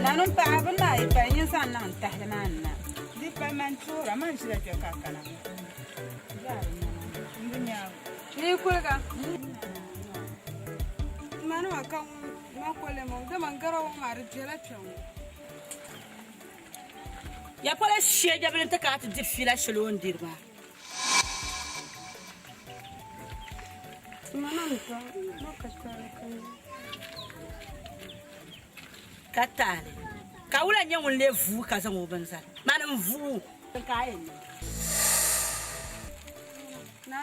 Nanim paɣa bini maa yi pali nyin zaŋ niŋ n tahali maa ni na. Di pali man toora man ʒila kpɛ ka kana. Ni kuliga. Manima ka ma koli mo dama n garawa maa di bela kpɛ ŋɔ. Ya polo shee jabili nti ka a ti diri fiila shɛli o ni diri maa. Ka taali ka wula nyɛ ŋun lee vuui ka zaŋ o bini zali? Mani n-vuui. Ka a yɛn niŋ?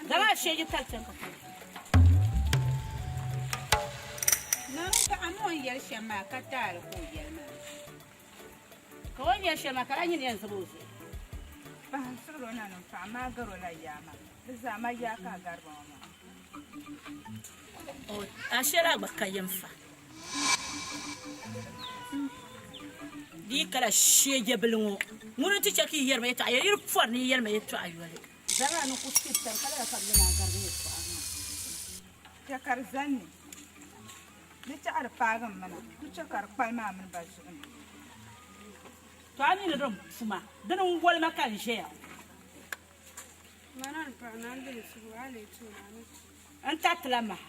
Dama a sheegi tali chaŋ ka polo. Naawuni paɣa mi o ni yɛli shɛm maa ka taali ka o yɛli maa. Ka o ni yɛli shɛli maa, ka a nini yɛn zib o zuɣu. Pahi n-siɣir o nanim paɣa maa gar o la yaa maa. Di zaa ma yaa ka a gari ba ŋɔ maa. A shɛli a gba ka yɛm fa. Di yi kala sheejabili ŋɔ, ŋuni nti chɛ ka yi yɛri ma yɛtɔɣa yoli? Yi di pɔri ni yi yɛli ma yɛtɔɣa yoli. Zaŋ a ni ku siri tani ka lala ka bɛ yɛn a garigi yɛtɔɣa maa. Chɛ ka di zani ni. Di chaɣiri paagi m mina, ku chɛ ka di kpali maa mini ba zuɣu ni. To a mi ni din puma, dini n-woli ma ka n ʒiɛya ŋɔ. N taritila maha.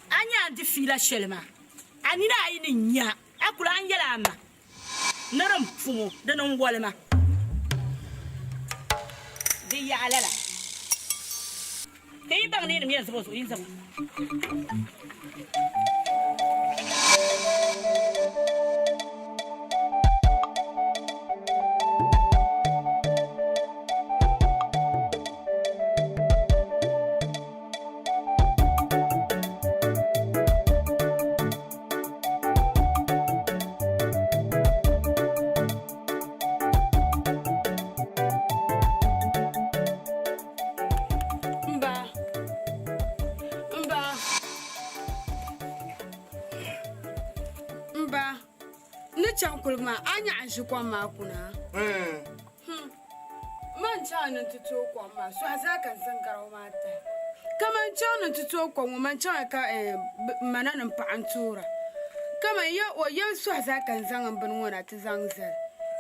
A nya a ni di fiila shɛli maa, a nina ayi ni nya, a kul a ni yɛl a ma ni din pum o, dini n-woli ma. Di yaɣi lala. Ka yi baŋ ni yinim yɛn zab o zuɣu, yin zab o. M ba, m ba, m ba, n ni chaŋ kuligi maa, a nyaɣi n ʒi kom maa kuna? Hmm. Man chaŋ ni n ti tooi kom maa, sɔhi zaa ka n zaŋ garawa maa tahi. Kaman chaŋ ni n ti tooi kom ŋɔ, man chaŋya ka m ma na ni m paɣa n-toora. Kaman ya o ya sɔhi zaa ka n zaŋ m bini ŋɔ na ti zaŋ zali.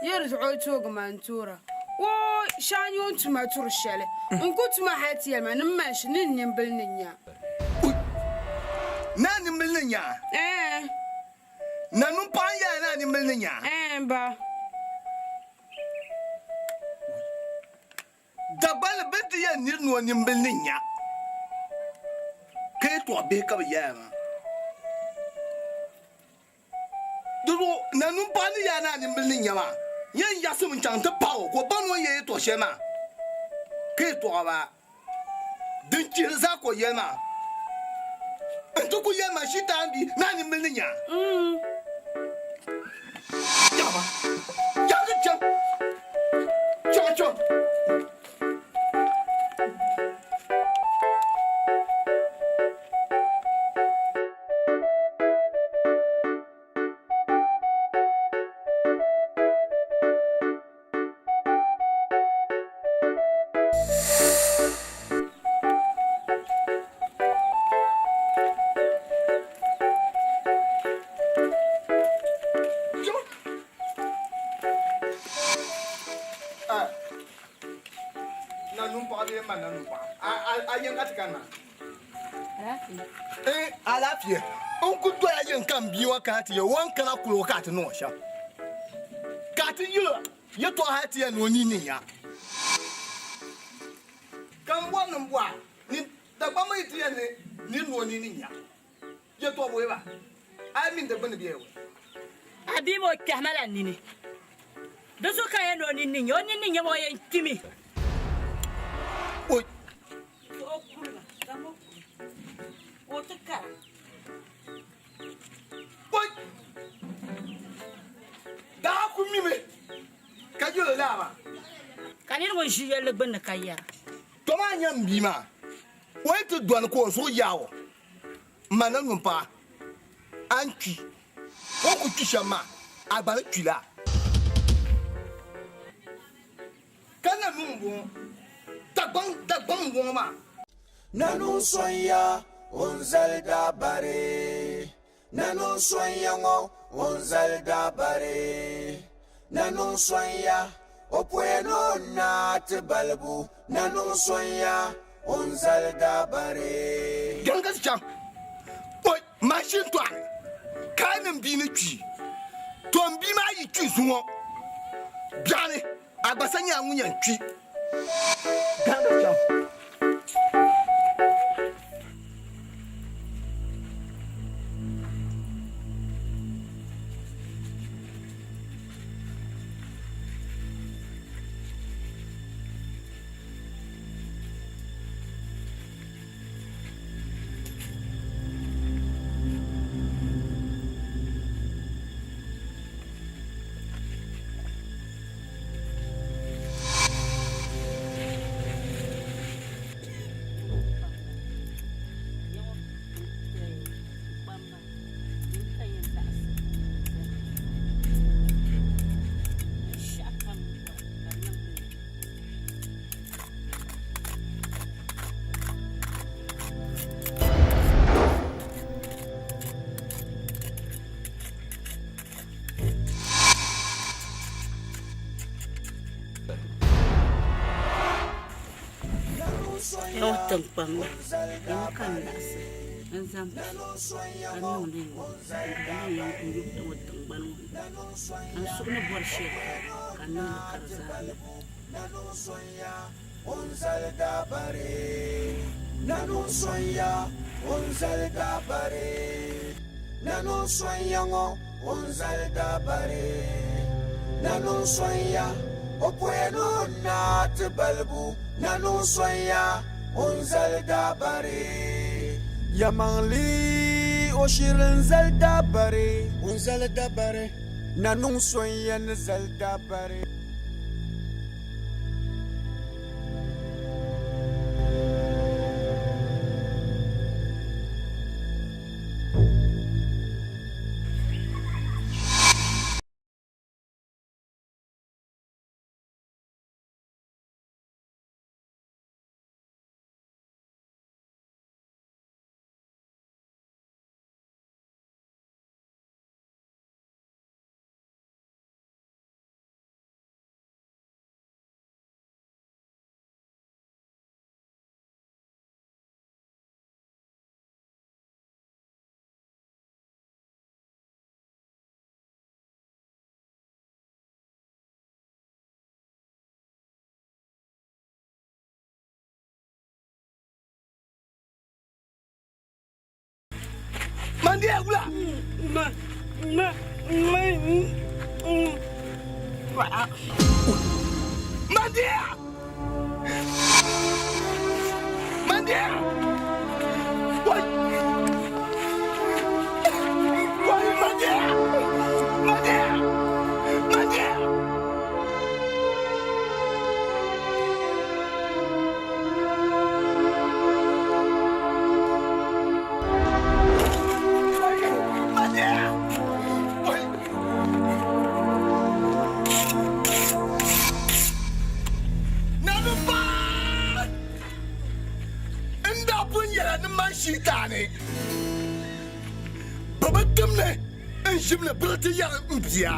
Ya di zuɣu o toogi ma n-toora. O shɛŋa nyɛ o ni tuma turi shɛli. N ku tuma hali ti yɛli ma ni m mali shi ni n nimbili ni nya. Ni a nimbili ni nya? Ɛɛn. Nanuŋ paɣa n-yɛli a ni a nimbili ni nya? Ɛɛn ba. Dagbani bɛ ni ti yɛli nir ni o nimbili ni nya, ka yɛtɔɣ bihi ka bɛ yɛya maa. Di zuɣu nanuŋ paɣa ni yɛli a ni a nimbili ni nya maa, yɛn yaɣisimi n-chaŋ nti paɣ o ka o baŋ ni o ni yɛli yɛtɔɣ shɛli maa ka yɛtɔɣa baa. Din chihiri zaa ka o yɛli maa, N ti ku yɛli ma Shitaan bia ni a nimbili ni nya. Yaɣima, yaɣigi chaŋ, chaŋ chaŋ. A yɛn ka ti kani maa? Eh, alaafee. N ku doya yɛn ka n bia ŋɔ kana ti yɛ o ni kana kuli o ka a ti niŋ o shɛm. Ka a ti yuli yɛtɔɣa hali ti yɛn ni o nini ni nya. Ka m bɔri ni m bɔhi a ni Dagbamba yi ti yɛn ni niri ni o nini ni nya yɛtɔɣa bɔyi ba, a yi mi ni di gbunni bɛ ya wɛ? A bia maa o kpɛhi ma la nini. Di zuɣu ka a yɛn ni o nini ni nya. O nini ni nya maa o yɛn kpimi. O. O kurima, zaŋm o kuri ka o ti kara. Oi! Daa ku mimi ka yɛl o laa maa. Ka nir ŋun ʒi yɛlli gbinni ka yɛra. Tɔ maa nya m bia maa, o yi ti dɔni ka o zuɣu yaag o, m ma na nyumpaɣa, a ni kpi. O ni ku kpi shɛm maa, a gba ni kpi laa. Ka Nanuŋ m-bɔŋɔ, Dagbaŋ, Dagbaŋ m-bɔŋɔ maa. Nanuŋ sonya o ni zali dabari. Nanuŋ sonya ŋɔ o ni zali dabari. Nanuŋ sonya o poya ni o naai ti balibu. Nanuŋ sonya o ni zali dabari. Gari ka ti chaŋ o mashin tɔɣani ka a ni m bia ni kpi. To m bia maa yi kpi zuŋɔ biɛɣuni a gba sa nyɛla ŋun yɛn kpi. Gari ka ti chaŋ. Kpɛŋɔ tiŋkpaŋ la yino ka n laɣisi n zaŋ ka niŋ li n yu kpɛŋɔ tiŋgbani ŋɔ ni ka n suhu ni bɔri shɛli ka n niŋli ka di zaa niŋ. Nanuŋ sonya o ni zali dabari. Nanuŋ sonya o ni zali dabari. Nanuŋ sonya ŋɔ o ni zali dabari. Nanuŋ sonya o poya ni o naai ti balibu. Nanuŋ sonya o ni zali dabari. Yɛlimaŋli o shiri n zali dabari. O ni zali dabari. Nanuŋ sonya ni zali dabari. Mandiya wula. Ma ma ma Mandiya. Mandiya. Wai. Wai mandiya. Mandiya. Mandiya. N daa pun yɛla ni man Shiitaani bɛ bi tim ni n ʒim ni biri ti yɛri m bia.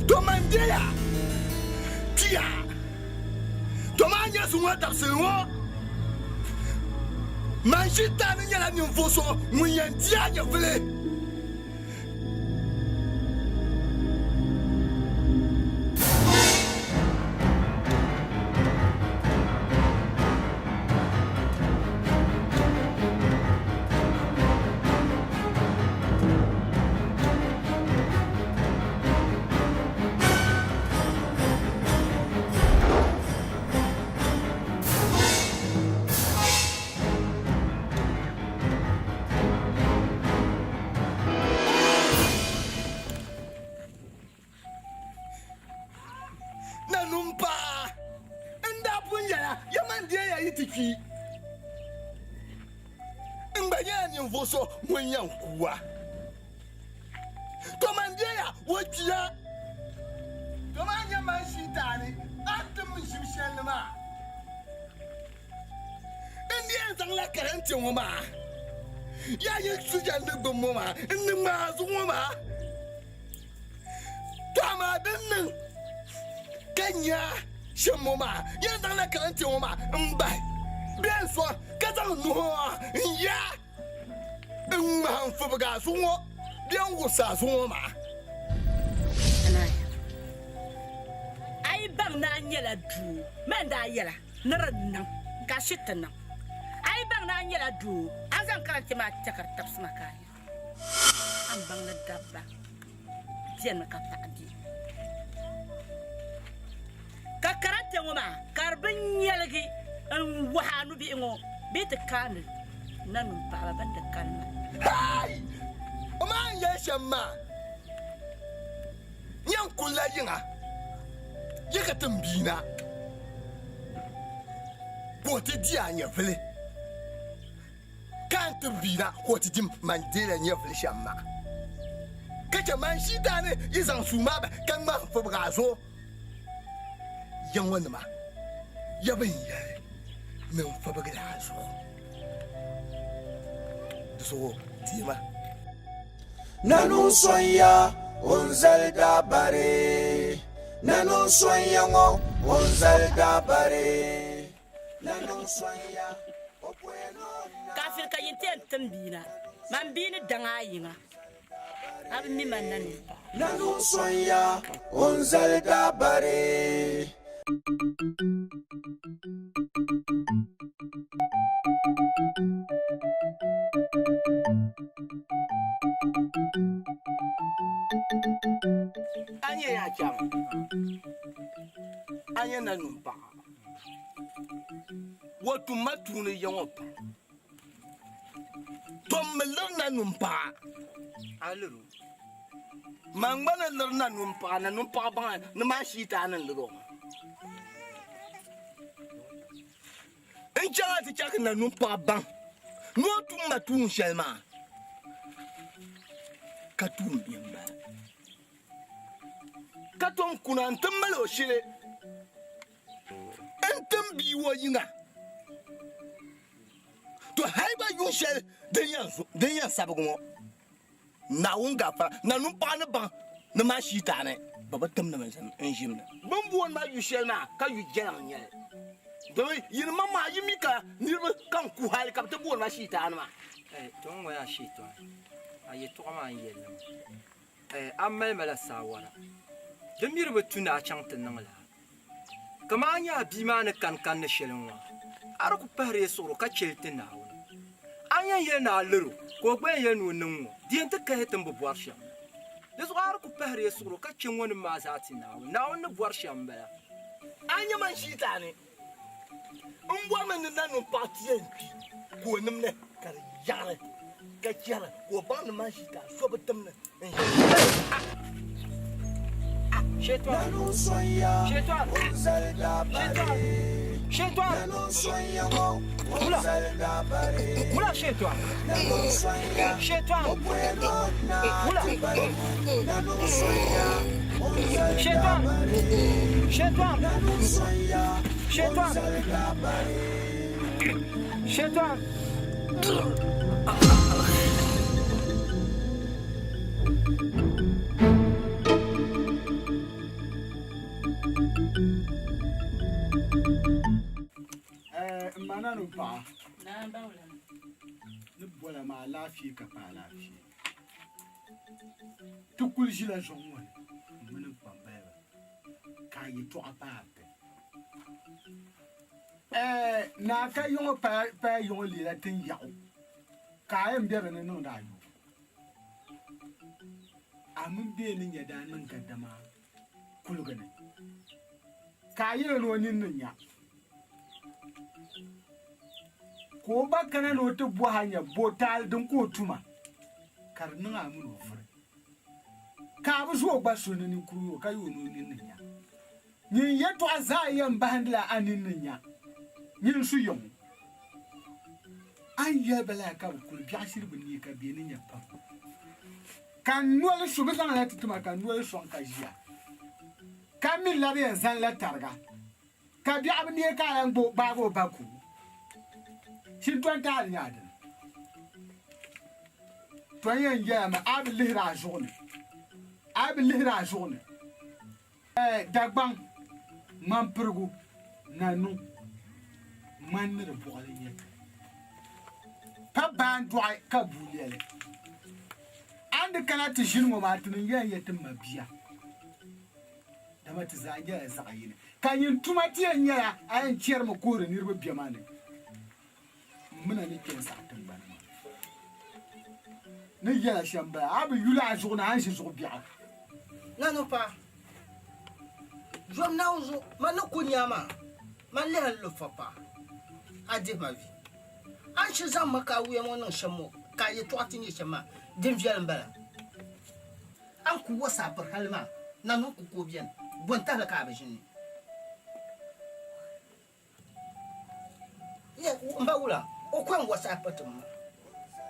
To man deya kpiya. To maa nyɛ zuŋɔ dabisili ŋɔ, man Sitaani nyɛla ninvuɣ so ŋun yɛn di a nyɛvili. Nanim paɣa n-daa pun yɛla, Yɛman deeya yi ti kpi, n gba nyɛla ninvuɣ so ŋun yɛn ku a. To man deeya o kpiya. To maa nyɛ man Sitaani a ni tim ʒim shɛli ni maa. N ni yɛn zaŋla karante ŋɔ maa yaa yi sujɛli ni gbubi ŋɔ maa n ni ŋmaai a zuɣu ŋɔ maa. To amaa din niŋ ka nya shɛm ŋɔ maa, yɛn zaŋla karante ŋɔ maa m-bahi bee n-sɔŋ ka zaŋ nuhi ŋɔ n-ya n-ŋmahi n-fibigi a zuɣu ŋɔ bee n-wurisi a zuɣu ŋɔ maa. A yi baŋ ni a nyɛla doo, man daa yɛla ni di niŋ ka a shi ti niŋ. A yi baŋ ni a nyɛla doo, a zaŋ karante maa kpe ka di tabisi ma ka a nya. A ni baŋ ni dabba benimi ka paɣa be. Ka karante ŋɔ maa ka di bi nyɛligi n-wahi a nubihi ŋɔ bee ti kaani nanim paɣiba bɛn di kani maa. Hai! O maa ni yɛli shɛm maa, Nyɛ n kulila yiŋa, yi ka ti m bia na, ka o ti di a nyɛvili. Ka n ti bia na ka o ti di man deela nyɛvili shɛm maa, ka chɛ man Shiitaani yi zaŋ suu maa bahi ka ŋmahi fibig a zuɣu. Ya ŋɔ nima, ya bi ni yɛli ni n fibigila a zuɣu, di zuɣu deema. Nanuŋ sonya o ni zali dabari. Nanuŋ sonya ŋɔ o ni zali dabari. Kafiri ka yin ti yɛn tim bia na, man bia ni daŋ a yiŋa, a bi mi man nanim paɣa. Nanuŋ sonya o ni zali dabari. A nyɛ yaa chama, a nyɛ nanuŋ paɣa. O tum ma tuuni ya ŋɔ pam. Tom mi liri na nun paɣa. A liri o. Man gba ni liri na nun paɣa, na nun paɣa baŋa ni maa shiitaani n-liri o maa. N chaŋ a ti chɛ ka na nun paɣa baŋ ni o tum ma tuun shɛli maa, ka tuun bia m-bala. Ka tom kuna nti mali o shili. N tim bia o yiŋa, to hali gba yuŋ shɛli din yɛn sabigi ŋɔ, Naawuni gaafara, nanim paɣa ni baŋ ni maa shiitaani bɛ bi timdi mi n ʒim ni. Bɛ ni booni ma yu shɛli maa ka yu jɛliŋ n-nyɛ li, domi yini maŋmaŋa yi mi ka niriba ka n ku hali ka bɛ ti booni ma shiitaani maa. To n ŋɔ yaa shiitaani, a yɛtɔɣa maa n yɛli li maa, a mali ma la saawara, di mi di bi tu ni a chaŋ ti niŋ lala. Kaman a nya a bia maa ni kani kanni shɛli ŋɔ, a di ku pahiri ya suɣuro ka chɛ li ti Naawuni. A ni yɛn yɛli ni a lir o, ka o gba yɛn yɛli ni o niŋ ŋɔ, di yɛn ti kahi ti ni bi bɔri shɛm la. Di zuɣu a di ku pahiri ya suɣuro ka chɛ ŋɔnim maa zaa ti Naawuni. Naawuni ni bɔri shɛm m-bala. A nya man Shiitaani, m bɔrimi ni nanim paɣ ti yɛn kpi ka o nimdi ka di yaɣiri ka chɛri ka o baŋ ni man Shiitaani so bi tim ni n ʒi. M ma Nanim paɣa, ni bola ma alaafee ka pa alaafee. Ti kuli ʒila zuɣu ŋɔ ni m mini n kpambaliba ka a yɛtɔɣa paai ti. Naa ka yiŋɔ paya yiŋɔ leela tin yaɣu ka a yɛn be di ni niŋdi a yoo. A mini bɛ ni nya daa niŋ gadama kuliga ni, ka a yɛl o ni o nini ni nya. Ka o ba kana ni o ti bɔhi a nya bo taali din ka o tuma, ka di niŋ a min o vuri. Ka a bi zo o gba suli ni ninkurigu o ka yɛl o ni o nini ni nya. Nyin yɛtɔɣa zaa yɛn bahindila a nini ni nya nyin su yiŋ. A ni yɛli ba lala ka bɛ kuli biɛɣu shiri bi neei ka bɛ ni nya pam. Ka n noli su, bɛ zaŋla ti ti ma ka n noli sɔŋ ka ʒiya, ka m mi labi yɛn zanila tariga, ka biɛɣu bi neei ka a lan gbaag o ba ku. Shintɔni taali nyɛ a dini? Tɔ n yɛn yɛla mi, a bi lihiri a zuɣu ni, a bi lihiri a zuɣu ni. Dagbaŋ, ŋmampirigu, Nanu, ŋmani ni di buɣili nyɛ ti. Pa baa n-dɔɣi ka bua lɛli. A ni di kana ti ʒini ŋɔ maa, ti ni yɛn yɛ ti ma bia, dama ti zaa nyɛla zaɣ yini. Ka nyin tuma ti yɛn nyɛla a yɛn chɛrimi kuhiri niriba bɛma ni. M mina ni kpe n-saɣi tiŋgbani maa ni yɛla shɛm m-bala. A bi yuli a zuɣu ni a ni ʒi zuɣu biɛɣu. Nanim paɣa, zom Naawuni zuɣu, man ni ku nya a maa, man lihi n lu fa paɣa, a dihi ma vi. A ni shiri zaŋ ma ka a wuya ŋɔ niŋ shɛm ŋɔ, ka a yɛtɔɣa ti nyɛ shɛm maa, din viɛli m-bala. A ni ku wasa a piri hali maa, nanim ku ka o beni, bɔ n-tahili ka a bi ʒini ni? M ba wula, o ko n-wasa a pati ma.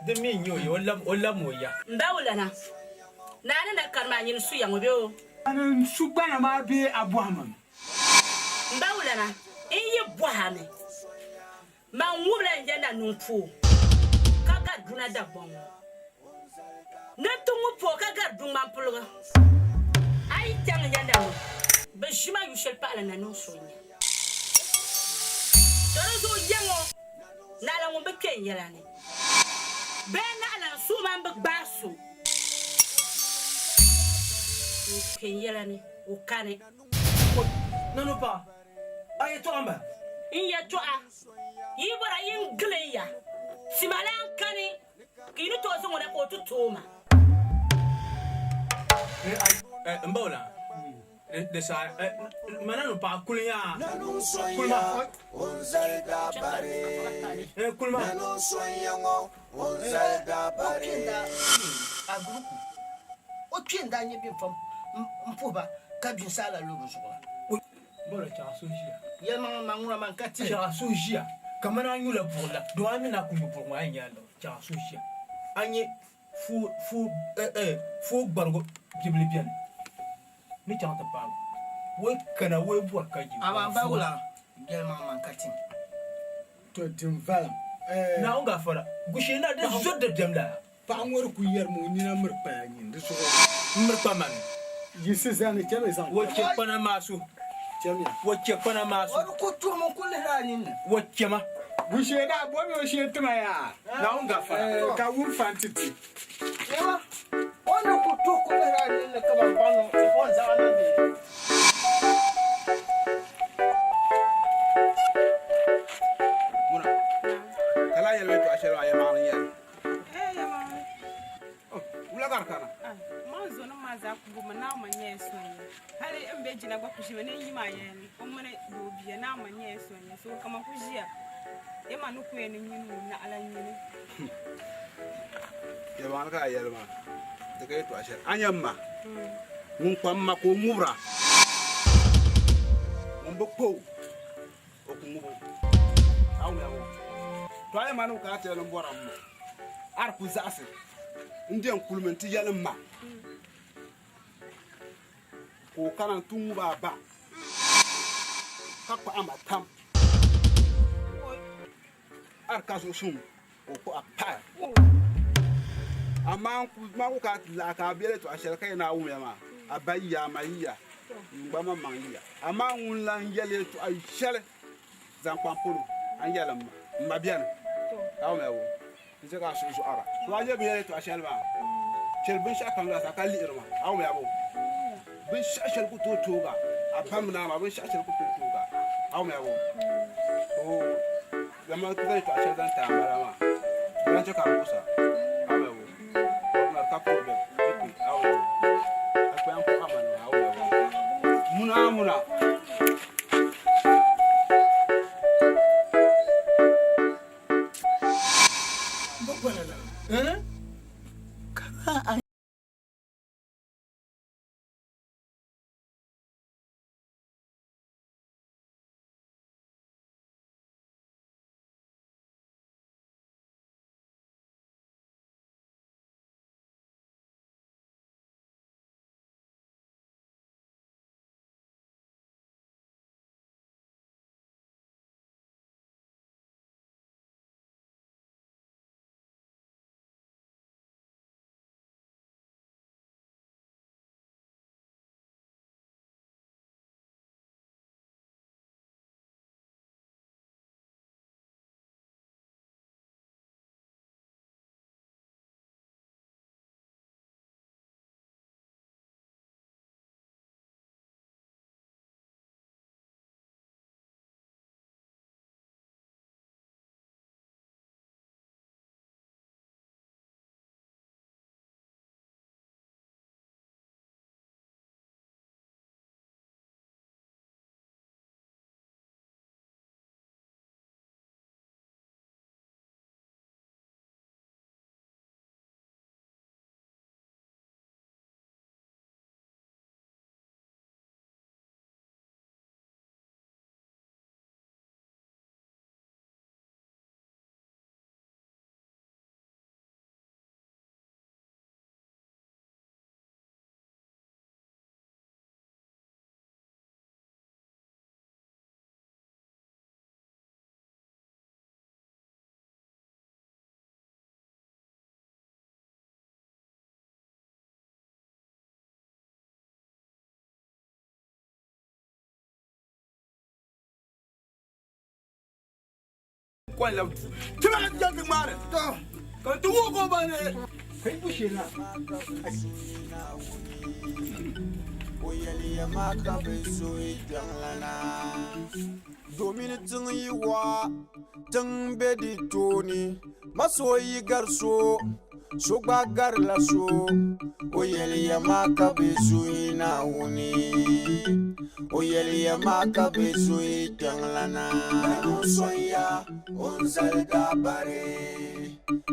Di mi n-nyɛ o ya, o lam o ya. M ba wulana, naa ni na kari maa nyini su ya ŋɔ bee o? Ani n-su gbana maa bee a bɔhimi mi? M ba wulana, n yi bɔhi a mi, man ŋubila n ya na niŋ pooi ka gari duna Dagbɔŋ ŋɔ. Ni n ti ŋub pooi ka gari duŋmampiligu. A yi chaŋ n ya na ŋɔ, bɛ ʒi ma yu shɛli pahila na niŋ so n-nya. To di zuɣu ya ŋɔ, naɣila ŋun bi kpe n yɛla ni bee naɣila n suhu maa m-bi gbaai so n-kpe n yɛla ni, o kani. Nanu paɣa, a yɛtɔɣa m-bala? N yɛtɔɣa, yi yi bɔra yi ni gili n ya, tima lan kani ka yi ni tooi zaŋ o na ka o ti tooi ma. M ba o la, di saha ma na ni paɣa kuli yaa kuli ma. Kuli ma. O kpee n-daa nyɛ bɛ pam m-puhi ba ka binsaala lu bɛ zuɣu la. M ba o la, chɛɣu so ʒiya. Yɛlimaŋli man ŋuna man ka ti. Chɛɣu so ʒiya kamani a nyula buɣili la, dama a mi ni a ku nyu buɣili ŋɔ a yɛn nyɛla liɣiri. Chɛɣu so ʒiya a nya fooi gbarigu bibili beni ni chaŋ ti paagi o, o yi kana o yi bɔri ka yi Amaa m ba wula, yɛlimaŋli man ka tim. To din valiŋ. Naawuni gaafara, gushee naa di zɔri dabiɛm lala. Paɣa ŋɔ di kuli yɛrimi o nina miri kpaya nyin di zuɣu. M miri kpa mani. Yiɣisi zani, chɛmi zaŋ O chɛ kpana maa so. Chɛmiya. O chɛ kpana maa so. O di ku tuhimi n-ku lihiri a ninni. O chɛ ma. Gushee daa bomi o shee tima yaa. Naawuni gaafara. Ka wum fa nti ti. Yɛma, o ni ku tuhi ku lihiri a ninni kaman paɣ ni o ni zaŋ a niŋ bee? Muna, ka laa yɛli yɛltɔɣa shɛli maa yɛlimaŋli n-nyɛ li. Wula ka di kana? Man zonim maa zaa ku bo ma Naawuni man nyɛla so n-nyɛ. Hali m be jina gba ku ʒimi ni n yi maa yɛli ni o mini doo bia Naawuni man nyɛla so n-nyɛ. So ka man ku ʒiya ya man ni ku yɛn ni nyini o naɣila nyini. Yɛlimaŋli ka a yɛli maa, di ka yɛtɔɣa shɛli. A nya m ma ŋun kpa m ma ka o ŋubira, ŋun bi kpa o, o ku ŋub o. A wumya ŋɔ? To a yɛn ma ni o kana ti yɛli m bɔra m ma, a di ku zaɣisi n di yɛn kulimi nti yɛli m ma ka o kana nti ŋub a ba ka kpahi ma tam. A di ka zuɣusuŋ ka o kpuɣi a pahi. Amaa n ku kana ti lahi ka a be yɛtɔɣa shɛli ka yɛn ni a wumya maa, a ba yiya, a ma yiya, nyin gba maŋmaŋ yiya. Amaa ŋun lan yɛli yɛtɔɣa shɛli zaŋ kpa m polo. A ni yɛli m ma, m ma beni. A wumya bo? N chɛ ka a suhu zuɣira. So a je bɛ yɛli yɛtɔɣ shɛli maa, chɛli binshɛɣu kam zaa sa ka lihiri ma. A wumya bo? Binshɛɣu shɛli ku tooi toog a, a ba mi naa maa, binshɛɣu shɛli ku tooi toog a. A wumya bo? Oo, dama ti zaŋ yɛtɔɣ shɛli zaŋ ti a m-bala maa, di lan chɛ ka a muɣis a. A wumya bo? Bɔbila ka problem, ti kpi. A wumya bo? A kpɛya m-puhi a ma nima. A wumya bo? Muna muna. Kɔŋ lab duu. Ti ma ka ti ti ŋmaari. To ka ti wuhi ka o baŋ ni Kai bushe na. O yɛliya maa ka bɛ zooi kpiɔŋlana. Domin tiŋ yi waa, tiŋ be di tooni. Ma so yi gari so, so gba garila so. O yɛliya maa ka bɛ zooi Naawuni. O yɛliya maa ka bɛ zooi kpiɔŋlana. Nanu sɔnya o ni zali dabari.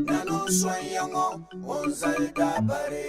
Nanu sɔnya ŋɔ o ni zali dabari.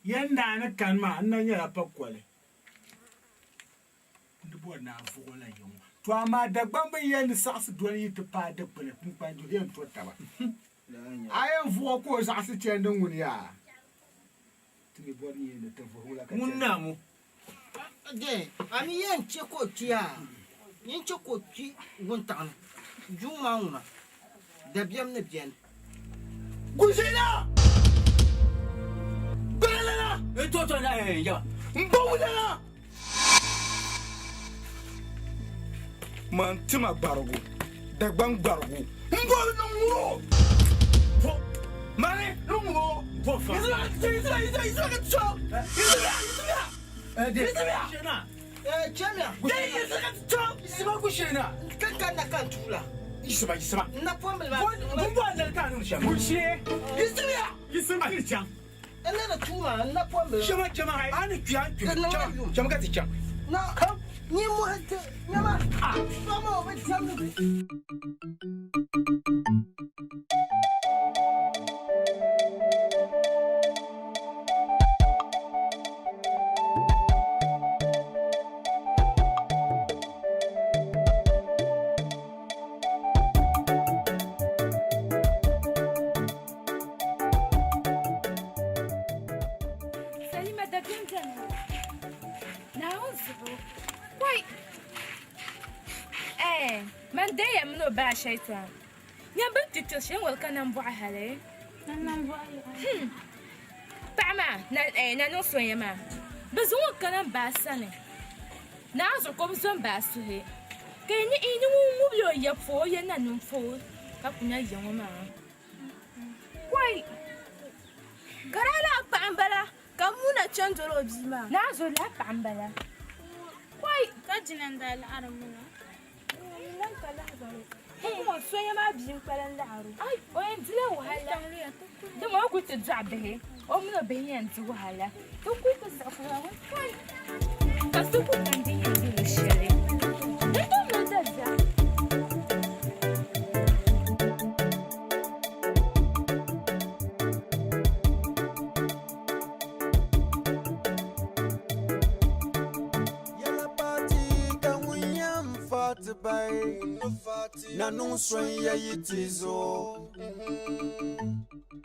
Yɛn naa ni kani maa, n na nyɛla pakoli. N di bɔri ni a vuɣi o la ya ŋɔ. To amaa Dagbamba yɛli ni saɣisi doli yi ti paai dikpuni, kpunkpan duhi yɛn to taba. A yɛn vuɣi o ka o zaɣisi chandi ŋuni yaa? Ti mi bɔri ni yɛn ni ti vuhi wula ka Ŋun chandi. naa ŋɔ. Dee, a mi yɛn che ka o kpi yaa? Nyin che ka o kpi wuntaŋ ni, yuŋ maa ŋuna, dabiɛm ni beni. Gushina! Gbalana! E to to na e ya. Mbawulana! Man tima gbarigu, Dagbaŋ gbarigu, m-boli niŋ ŋuro! Po, mani niŋ ŋuro! Po fa. Yizira, yizira, yizira, yizira ka ti so! Yizira, yizira! Yizira! Shena. Chemiya. Dai yizira ka ti so! Yizima gushina. Kan ka na kan tuula. Yizima, yizima. N na pɔmbili maa. Bun bo alali ka a niŋ shɛm. Gushie. Yizira! Yisim ti chaŋ. N na ni tuuma, n na pɔmbili. Chama, chama, a ni kpi, a ni kpi. Di niŋla Chama, yum. chama ka ti chaŋ. Na, nyin muhi ti, nyama, tɔma o bi diɛmdi bi. Salima dabiɛm beni ŋɔ. Naawuni zuɣu. Wai! Eh, man deeya mini o baa shaitan. Nyam bɛ ni kpi kpiri shɛli ŋɔ ka nambɔɣu hali. Hmm. Paɣa maa, na, eh, na niŋ sonya maa. Bɛ zaŋ o kana m baa sani. Naa zuɣu ka o bi zo m baa suhi. Ka yi ni, yi ni ŋun ŋubili o ya po o ya na niŋ po ka ku nya ya ŋɔ maa. Wai! Ka daa lahi paɣa m-bala ka Muna chani doli o bia maa. Naa zuɣu lahi paɣa m-bala. Wai! Ka jina n-daa laɣiri Muna. Ŋɔ sonya maa bia n-kpalim laɣiri o. Ai, o yɛn dila wahala. Dama o kuli ti dɔɣi bihi, o mini o bihi yɛn di wahala. Ti kuli ti siɣi kuli maa, kai! Ka so ku kan di yɛn di luɣ shɛli. Di tom ni daliya. Yɛla paati ka ŋun yɛn fa ti bai na niŋ son ya yi ti zo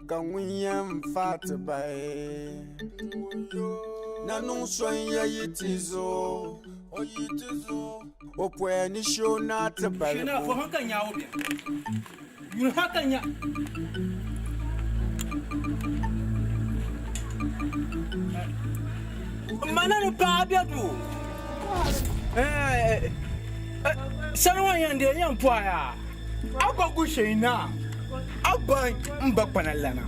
ka ŋun yɛn fa ti bai na niŋ son ya yi ti zo o poya ni shio na ti balibu. Mana ni paɣa bɛ duu sani ŋɔ yɛn dee yɛn pɔhi yaa. A ba Gushɛina, a ba m-ba kpana lana.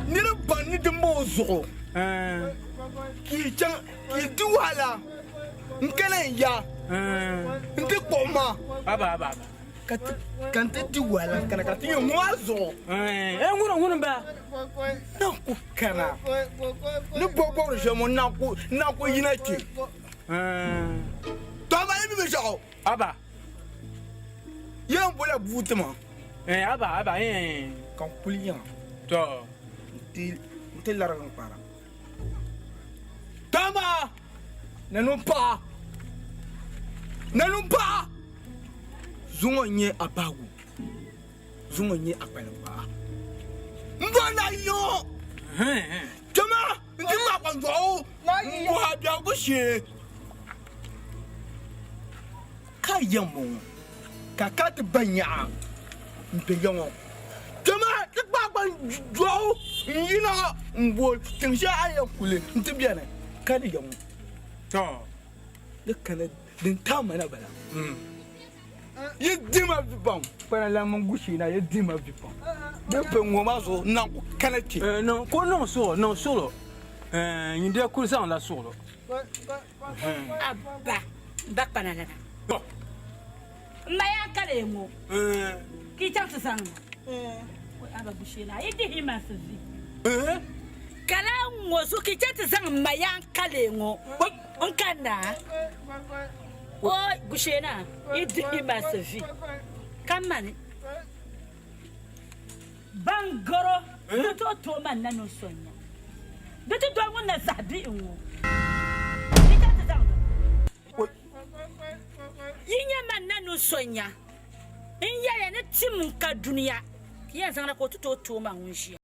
Niriba baŋ ni dimbɔŋɔ zuɣu ka yi chaŋ ka yi di wahala n-kana n ya nti kpuɣi ma. Ka ka n ti di wahala n kana ka ti nyɛ ŋɔ maa zuɣu. Eh, ŋuni ŋuni n bala. Na ku kana ni bɔbɔbiri shɛli ŋɔ na ku na ku yina kpe. To amaa yi mi binshɛɣu. Aba. Yɛn bola bua ti ma. Eh, aba aba eh. Ka n kuli yiŋa. To. N ti larigi n kpara. To amaa nanim paɣa nanim paɣa. Zuŋɔ n-nyɛ a bahigu, zuŋɔ n-nyɛ a kpaliŋkpaa. M bɔri ni a yi ŋɔ kpɛma nti gbaai kpanjɔɣu m-bɔhi a biɛhigu shee. Ka ya m-bɔŋɔ, ka a kana ti ba nyaɣa m-be ya ŋɔ kpɛma ti gbaai kpanjɔɣu n-yina m-bo tiŋ shɛli a ni yɛn kuli nti beni ka di ya ŋɔ. Di kana din taai ma na bala. Yi di ma vi pam. Kpana lan mini Gushina yi di ma vi pam. Din pe ŋɔ maa zuɣu n naan ku kana kpe. Niŋ ka o niŋ suɣulo, niŋ suɣulo. Nyin dee kuli zaŋla suɣulo. Abba, m ba kpana lana. M ma yaa ka lee ŋɔ ka yi chaŋ ti zaŋ ma. Oi Abba Gushina, a yi dihi yi maŋsi vi. Ka lahi ŋɔ zuɣu ka yi chaŋ ti zaŋ m ma yaa ka lee ŋɔ. N kanna o Gushena yi dihi maŋsi vi ka mani ban garo ni tooi tooi man na ni n sonya. Di ti doli ŋun na sahi bihi ŋ-ŋɔ. Di chaŋ ti zaŋdi o. Yi nya man na ni so nya n yɛliya ni tim n-ka dunia, ka yɛn zaŋda ka o ti tooi tooi ma ŋun ʒiya.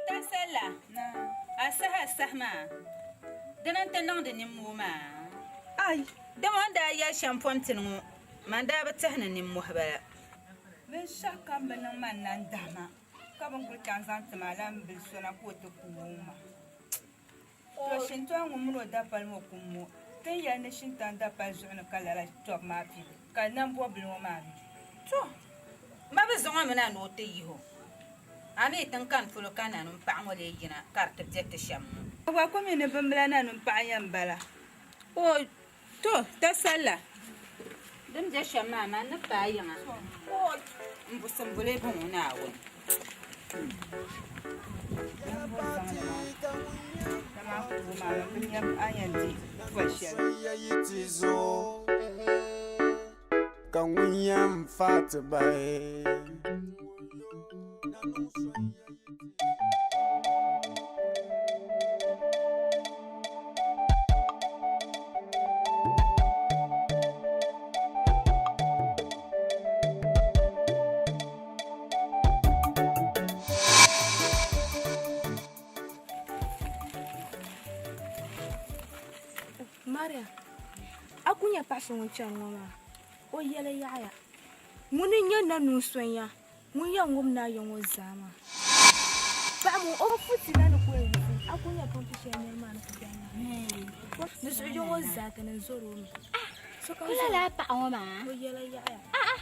Tasala, a saha saha maa, dina n-ti niŋdi nimmoo maa. Ai, dama o ni daa yɛli shɛm pɔntini ŋɔ, man daa bi tɛhi ni nimmohi bala. Binshɛɣu kam bi niŋ ma nandahima, ka bɛ ni kul chaŋ zaŋ ti ma la m-bili so na ka o ti ku wuŋ ma. To Shintɔŋ ŋun mini o dapali ŋɔ kum ŋɔ, ti ni yɛli ni Shintɔŋ dapali zuɣu ni ka lala tɔbu maa pili, ka nambɔbili ŋɔ maa mi. To, ma bi zaŋ o mi na ni o ti yihi o, a mi ti ni kani polo ka nanim paɣa ŋɔ lee yina ka di ti be ti shɛm ŋɔ. A gba ku mi ni bimbila nanim paɣa yɛn bala. O, to, tasalla, din be shɛm maa, man ni paai yiŋa. O, m-busimbuli bɔŋɔ Naawuni. Ka ŋun yɛn fa ti bahi. Maria, a ku nya paɣ so ŋun chani ŋɔ maa, o yɛla yaɣiya. Ŋuni n-nyɛ Nanuu Sonya ŋun yɛn ŋub naa ya ŋɔ zaa maa. Paɣ ŋɔ o futi na ni ku yɛn yiɣisi, a ku nya pɔmpi shɛli nir maa ni ku beni maa. Di zuɣu ya ŋɔ zaa ti ni zɔr o mi. Sokam Ka lala paɣ ŋɔ maa? O yɛla yaɣiya. A'a!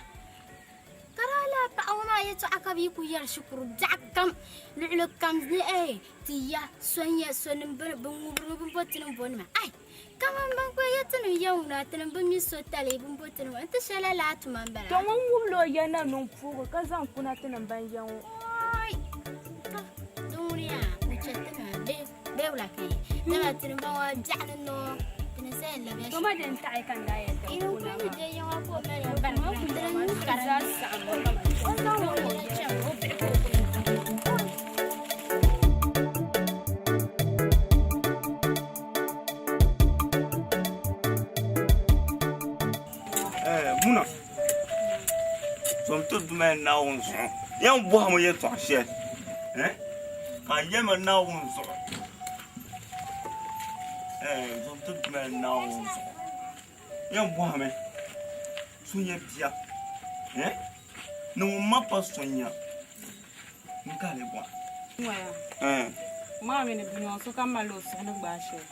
Ka daa lala paɣ ŋɔ maa yɛtɔɣa ka bɛ yi kul yɛri shikuru biɛɣu kam luɣili kam ni ɛɛh ti ya Sonya sonim bɛ ŋubirimi bɛ ni bo ti ni bo nima ai! Kaman bɛn kul ye tinim ya ŋuna, tinim bi mi so tali bɛ ni bo ti ni nti shɛli lala tuma m-bala. To ŋun ŋubila o ya na niŋ puugi ka zaŋ kuna tinim ban ya ŋɔ. Oi! To, di ŋuni yaa o chɛ ti na bee wula ka yi? Dama tinim ban ŋɔ biɛɣu ni noo, ti ni saya n-labiya To ma din taɣi ka n daa yɛli ti Yi kuna kul ni maa. je ya ŋɔ ka o mali ya bari Ma kul tinim ma nuu kul ka di zaa ni. saɣim o kaman O zaŋ o o yɛla chaŋ. o bihi ka o kuli ti mali Naawuni zuɣu. Yɛn bɔhimi yɛtɔɣ shɛli, eh? Ka a yɛli ma Naawuni zuɣu. Eh, zom ti mali Naawuni zuɣu. Yɛn bɔhimi Sonya bia, eh? Ni ŋun ma pa Sonya n-ka a lee bɔra? Ŋɔya, Eh. maa mini bia ŋɔ sokam malila o suhu ni gbaai shɛli.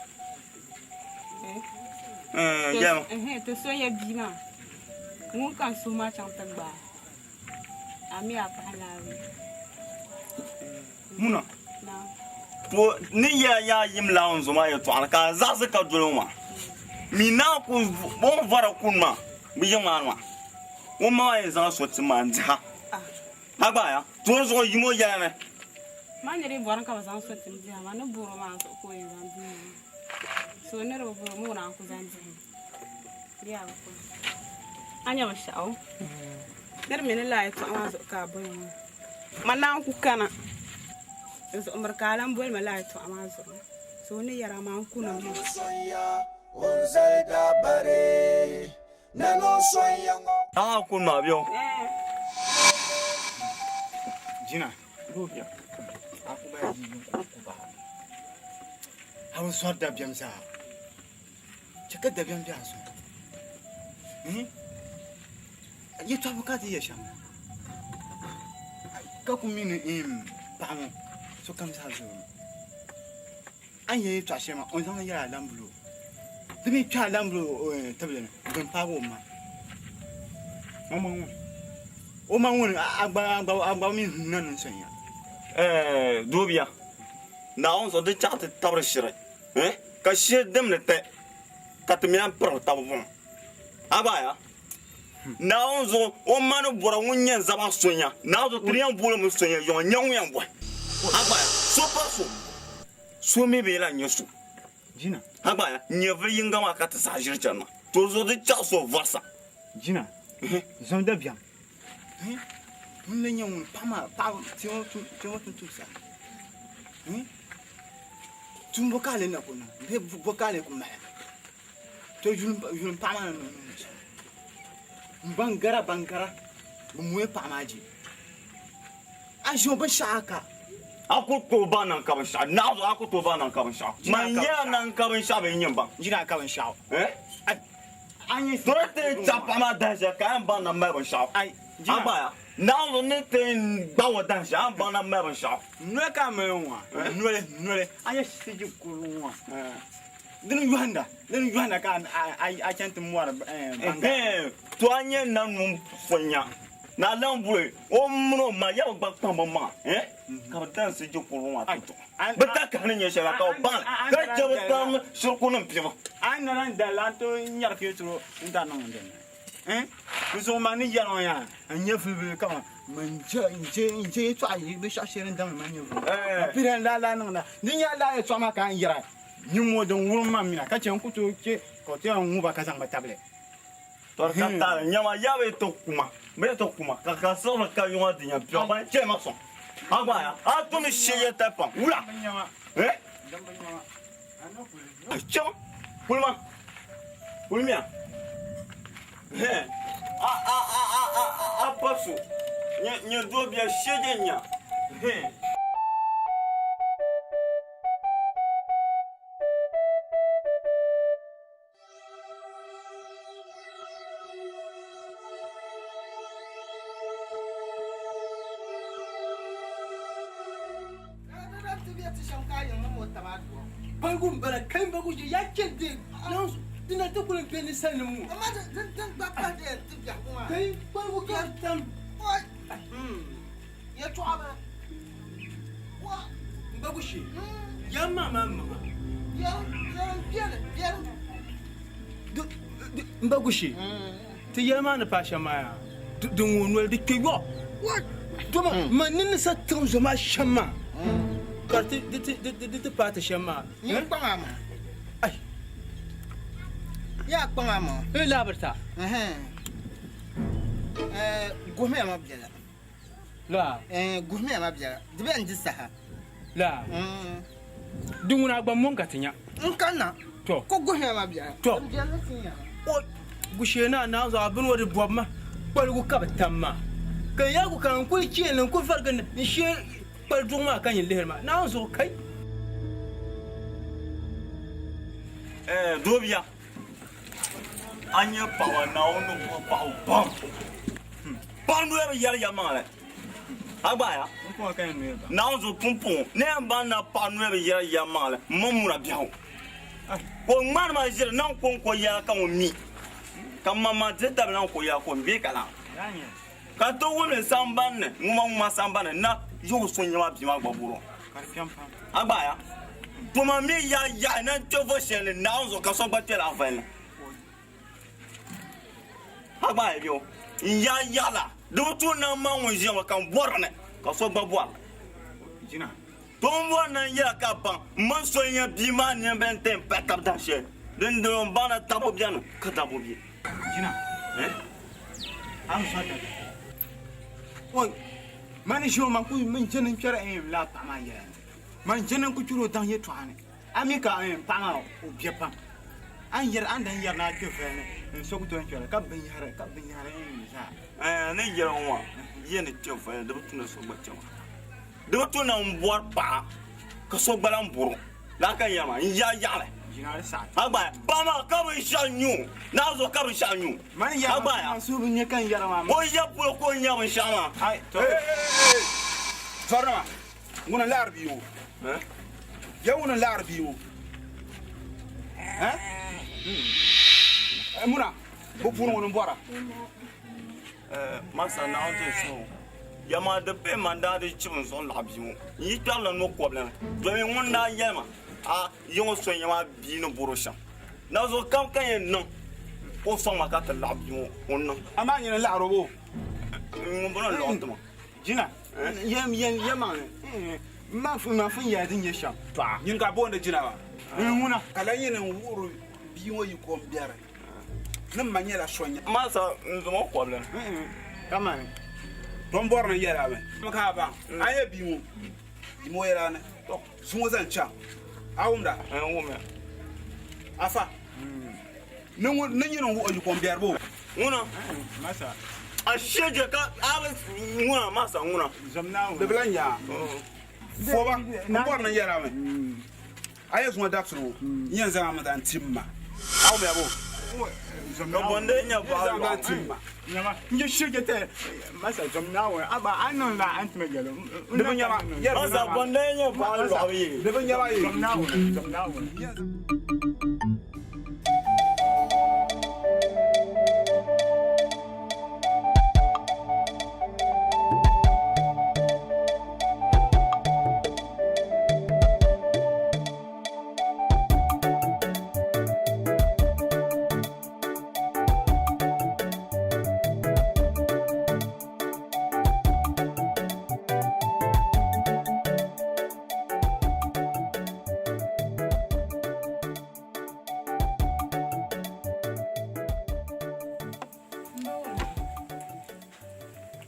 Ti sonya bia maa ŋun ka n suhu maa chaŋ ti gbaai a mi a paɣa naawuni. Muna, to ni yɛla yaa yim laawun zo maa yɛtɔɣa ni ka a zaɣisi ka doli o maa, mi naa ku o ni vɔri kuni maa bi yiŋ maa ni maa, o ma maa yɛn zaŋla so ti ma n-diha. A gba ya, to di zuɣu yim o yɛla ni. Man ni di bɔri ka bɛ zaŋ so ti m-diha maa, ni bɔr o maa zuɣu ka o yɛn zaŋ dihi ma maa. So niriba bɔri mi o naan ku zaŋ dihi ma. Bee a bi kɔŋ. A nya binshɛɣu? Di di mi ni lala yɛtɔɣa maa zuɣu ka a boli ma. Man naan ku kana. Di zuɣu miri ka a lan boli ma lala yɛtɔɣa maa zuɣu. So o ni yɛri a maa n ku niŋ li. A ku niŋ a bɛ o. Jina. A ku mali yi ku ku ba. A bi zɔri dabiɛm zaa. Chɛ ka dabiɛm be a zuɣu. Hmm? Yɛtɔɣa ka ti yɛ shɛm. Ka ku mi ni paɣa ŋɔ sokam zaa zɔrimi. A ni yɛn yɛtɔɣa shɛli maa o ni zaŋ li yɛli alambuloo. Di mi kpe alambuloo tibili ni din paagi o ma. O ma ŋuni? O ma ŋuni a gba mi na niŋ sonya. Doobiya, Naawuni zuɣu di chaɣ ti tabiri shiri ka shiri dimli ti ka ti mi lan pirigi tab buɣim. A gba ya? Naawuni zuɣu o ma ni bɔra ŋun nyɛ n-zaba sonya. Naawuni zuɣu ti di yɛn booli mi sonya yɔŋ n-nyɛ ŋun yɛn bɔhi. A gba ya? So pa so, so mi bi lan nyɛ so. Jina. A gba ya? Nyɛvili yiŋga maa ka ti saha ʒiri chani maa. To di zuɣu di chaɣ so vɔrisa. Jina. Zom dabiɛm. Ŋun la nyɛ ŋun paɣa maa paɣa ti ŋɔ tumtumsa. Tumbo ka a lee na ku niŋ bee bo ka a lee ku mali? To yulim paɣa maa ni niŋ niŋ shɛm. Ban gara ban gara bi mooi paɣa maa je. A ʒi o binshɛɣu a ka. A ku tooi baŋ niŋ ka binshɛɣu. Naɣ zuɣu a ku tooi baŋ niŋ ka binshɛɣu. Man yɛla niŋ ka binshɛɣu bee n-nyɛ m-baŋ. Jina a ka binshɛɣu. Doli ti ni chaɣ paɣa maa dahin shɛli ka a yɛn baŋ na mali binshɛɣu. A gba ya, Naɣ zuɣu ni ti gbaag o dahin shɛli a yɛn baŋ na mali binshɛɣu. Noli ka a mali ŋɔ a, noli, noli, a nyɛ siji kurili ŋɔ a, dini yɔhinda, dini yɔhinda ka a chani ti mɔri baŋga. To a nyɛ nanum fonya ni a lan boli o mini o ma ya bi gba kpaŋ bɛ maŋa ka bɛ dan siji kurili ŋɔ a ti tuɣi. Bɛ takahi ni nyɛ shɛli la ka bɛ baŋ li ka chɛ bɛ tam shirikunim pibu. A ni lan dali a ni tooi nyari peeturo n-dari niŋ din ni. Di zuɣu man ni yɛli ŋɔ yaa n nyɛ vilivili kaman man je yɛtɔɣa binshɛɣu shee din damdi man nyɛvili ŋɔ. Ka piri n daa lahi niŋda. Di nyɛla lala yɛtɔɣa maa ka n yɛra nimmoo din wurim ma mina ka chɛ n ku tooi chɛ ka o ti yɛn ŋuba ka zaŋ ba tabili. Tɔri ka taali nyama ya bɛ ti kuma bɛ ti kuma ka ka siɣiri ka yuŋa di nya biɛɣu ban chɛ ma sɔŋ a gba ya a tumi shee ya tali pam wula eh chaŋ kulima kulimiya eh a a a a a a pa so nyɛ nyɛ doo bia shee je nya eh. Baligu m-bala ka m baligu ʒe ya chɛ di di na ti kuli be ninsalinima ŋɔ. Amaa din din gba pahi di yɛn ti biɛhigu maa. Kai baligu ka tam. Yɛltɔɣa maa. M baligu shee ya maa maa maŋa. M baligu shee ti yɛli maa ni paai shɛm maa yaa di ŋɔ noli di kpe yɔ. Dama man ni ni sa tiŋ zo maa shɛm maa ka di ti paai ti shɛm maa. Nyin kpaŋ a maŋa. Ai. Yaa kpaŋ a maŋa. Ee laabiri ta. Guhimiya ma biɛla. La. Guhimiya ma biɛla. Di bɛ n-di saha. La. Di ŋuna a gba mɔŋ ka ti nya. N kanna. Tɔ. Ko guhimiya ma biɛla. Tɔ. Din biɛla ti nya. O gushee naa naanzu a bini o di bɔbi ma kpaligu ka bi tam ma. Ka n yaagu ka n kuli chɛ ni n kuli varigi n shee kpali duɣu maa ka nyin lihiri ma. Naawuni zuɣu kai! Eh, Doobiya, a nyɛ paɣaba Naawuni ni bɔhi paɣaba pam. Paɣa noya bi yɛri yɛlimaŋli. A gbaaya? Naawuni zuɣu pumpɔŋɔ ni yɛn baŋ na paɣa noya bi yɛri yɛlimaŋli m ma muna biɛhigu. Ka o ŋmani ma ʒiri na n-ko n-ko yɛla ka ŋun mi ka m ma maa diri tabili na n-ko yɛla ka o mi bee ka laa. Ka n ti wumli samban ni ŋuma ŋuma samban ni na yiɣi so nyɛma bia maa gba bɔrɔ. A gbaaya? To ma mi ya yaɣi na n-kpe vo shɛli ni Naawuni zuɣu ka so gba kpe laa vali ni. A gbaaya bɛ o? N ya yaɣi la di bi tuui na m ma ŋun ʒiya ŋɔ ka n bɔri ni ka so gba bɔri li. To n bɔri ni n yɛla ka baŋ m mini so n-nyɛ bia maa niriba n-ti yɛn pahi tab dahinshɛli din dini n baŋ ni tabo beni ka dabo be. Jina, a ni zɔri dabiɛm. Oi, mani ʒi o man ku min jɛni n kpɛri n laa paɣa maa yɛla ni. Man jɛni n ku kpɛri o daŋ yɛtɔɣa ni. A mi ka paɣa maa o bɛ pam. A ni yɛri a ni dan yɛri ni a kpɛ voli ni n so ku tooi kpɛri ka binyahari ka binyahari zaa. N ni yɛli ŋɔ maa, yi ni kpɛ voli ni di bi tu ni so gba kpɛ maa. Di bi tu ni n bɔri paɣa ka so gba lahi bɔr o. Lala ka n yɛri maa, n yaai yaɣili. A gba paɣa maa ka binshɛɣu n-nyɛ o, naa zuɣu ka binshɛɣu n-nyɛ o. A gba o ya polo ka o nya binshɛɣu maa. Zɔrinima, ŋuni n-laɣiri bia ŋɔ? Ya ŋuni n-laɣiri bia ŋɔ? Muna, bɛ puuni ŋuni m-bɔra? Masa Naawuni ti suhu ya maa di pahi man daa di chibi n zuɣu laɣi bia ŋɔ n yi kpɛrila no kɔbili ni domin ŋun daa yɛli ma a yi ŋɔ so n-nyɛ maa bia ni bɔro shɛm na zuɣu kam ka yɛn niŋ ka o sɔŋ ma ka ti laɣi bia ŋɔ o ni niŋ. Amaa nyini n-laɣiri o boo? Ŋun bɔro n-laɣi o ti ma. Jina, yɛlimaŋli, m ma fun yɛli din nyɛ shɛm. Nyini ka booni jina maa? Ŋuna. Ka lahi nyini n-wuhiri bia ŋɔ yiko m-biɛri. Ni m ma nyɛla sonya. Masa n zaŋ o kɔbili ni. Kamani. To m bɔri ni yɛl a mi. Ka a baŋ a ni yɛ bia ŋɔ, yim o yɛla ni zuŋɔ zaŋ chaŋ. A wumda? N wumya. Afa, ni nyini n-wuhi o yiko m-biɛri bo? Ŋuna. Masa. A shee je ka a bi ŋuna masa ŋuna. Di bi lahi nya a. Foba, m bɔri ni n yɛl a mi. A yɛ zuŋɔ dabisili ŋɔ, n yɛn zaŋ a mi zaŋ ti m ma. A wumya bo? Ka bɔ n-dii nya baɣa N yɛn zaŋ a zaŋ ti m ma. Di bi nyama. Masa bɔ n-dii nya baɣa lɔɣu yi. Di bi nyama yi.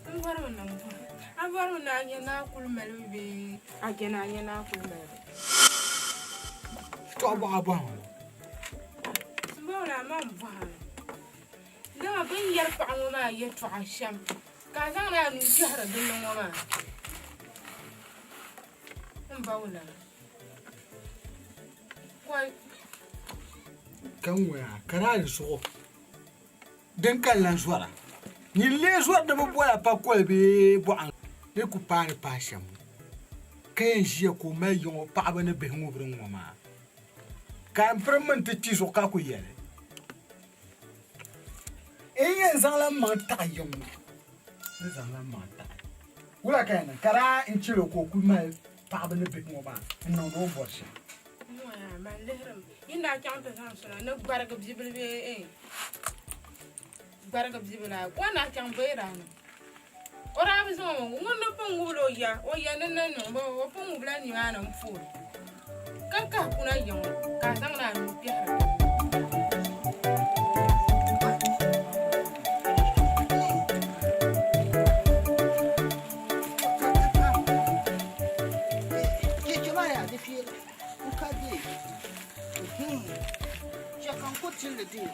N bɔrimi ni n bɔhi a bɔrimi ni a nya ni a kuli malibu bee a je ni a nya ni a kuli malibu? Tɔɣi bɔɣa bɔhim ŋɔ. Simbawla a ma m-bɔhi a mi, dama bɛ ni yɛri paɣa ŋɔ maa yɛtɔɣa shɛm ka a zaŋdi a nuu kpɛhiri di ni ŋɔ maa, m ba wulana. Kɔi. Ka ŋɔya ka di a zuɣu. Din ka n lan zɔra. Nyin lee zɔri di bi bɔla pakoli bee bɔɣa ni ku paai ni paai shɛm ŋɔ, ka yɛn ʒiya ka o mali yiŋ o paɣiba ni bihi ŋubiri ŋ-ŋɔ maa. Ka m pirim mi nti kpi zuɣu ka ku yɛli, N yɛn zaŋla m maŋ taɣi yiŋ ŋɔ. N ni zaŋla m maŋ taɣi. Wula ka yɛn niŋ ka daa n chɛl o ka o kul mali paɣiba ni bihi ŋɔ maa n-niŋdi o ni bɔri shɛm? N ŋɔ yaa, man lihirimi. Yi ni daa chaŋ ti zaŋ so na ni gbarigi bibila bee eh, gbarigi bibila ka o ni daa chaŋ bee daa niŋ? O daa bi zaŋ o ma ŋun ni pun ŋubila o ya, o ya ni ni niŋ ba, o pun ŋubila nimaani m-pooi ka kahi kuna ya ŋɔ ka a zaŋdi a nuu kpɛhiri di ni. Cheche maa yaa di feeli n ka dee chɛ ka n ku tilli dee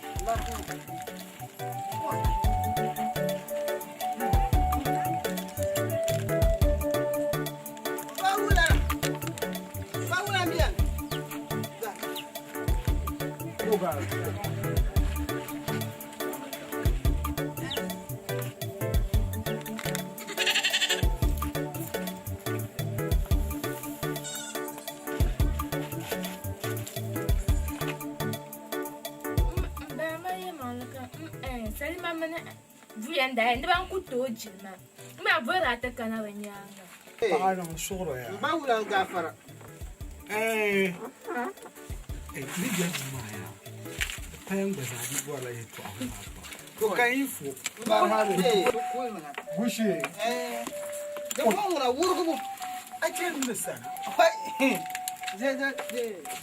Salima mini buya n-daa ni ban ku tooi jilima m maa bɔrila a ti kana bɛ nyaaŋa. Paɣa niŋ suɣuro yaa. M ba wula n gaafara. Ɛɛ ni bɛ duu maa yaa paya gba zaa bi bɔrila yɛltɔɣa ŋɔ maa pam. To ka yi fo. Gushee. Di bɔŋ ŋuna wurigibu. A chɛ ni sana.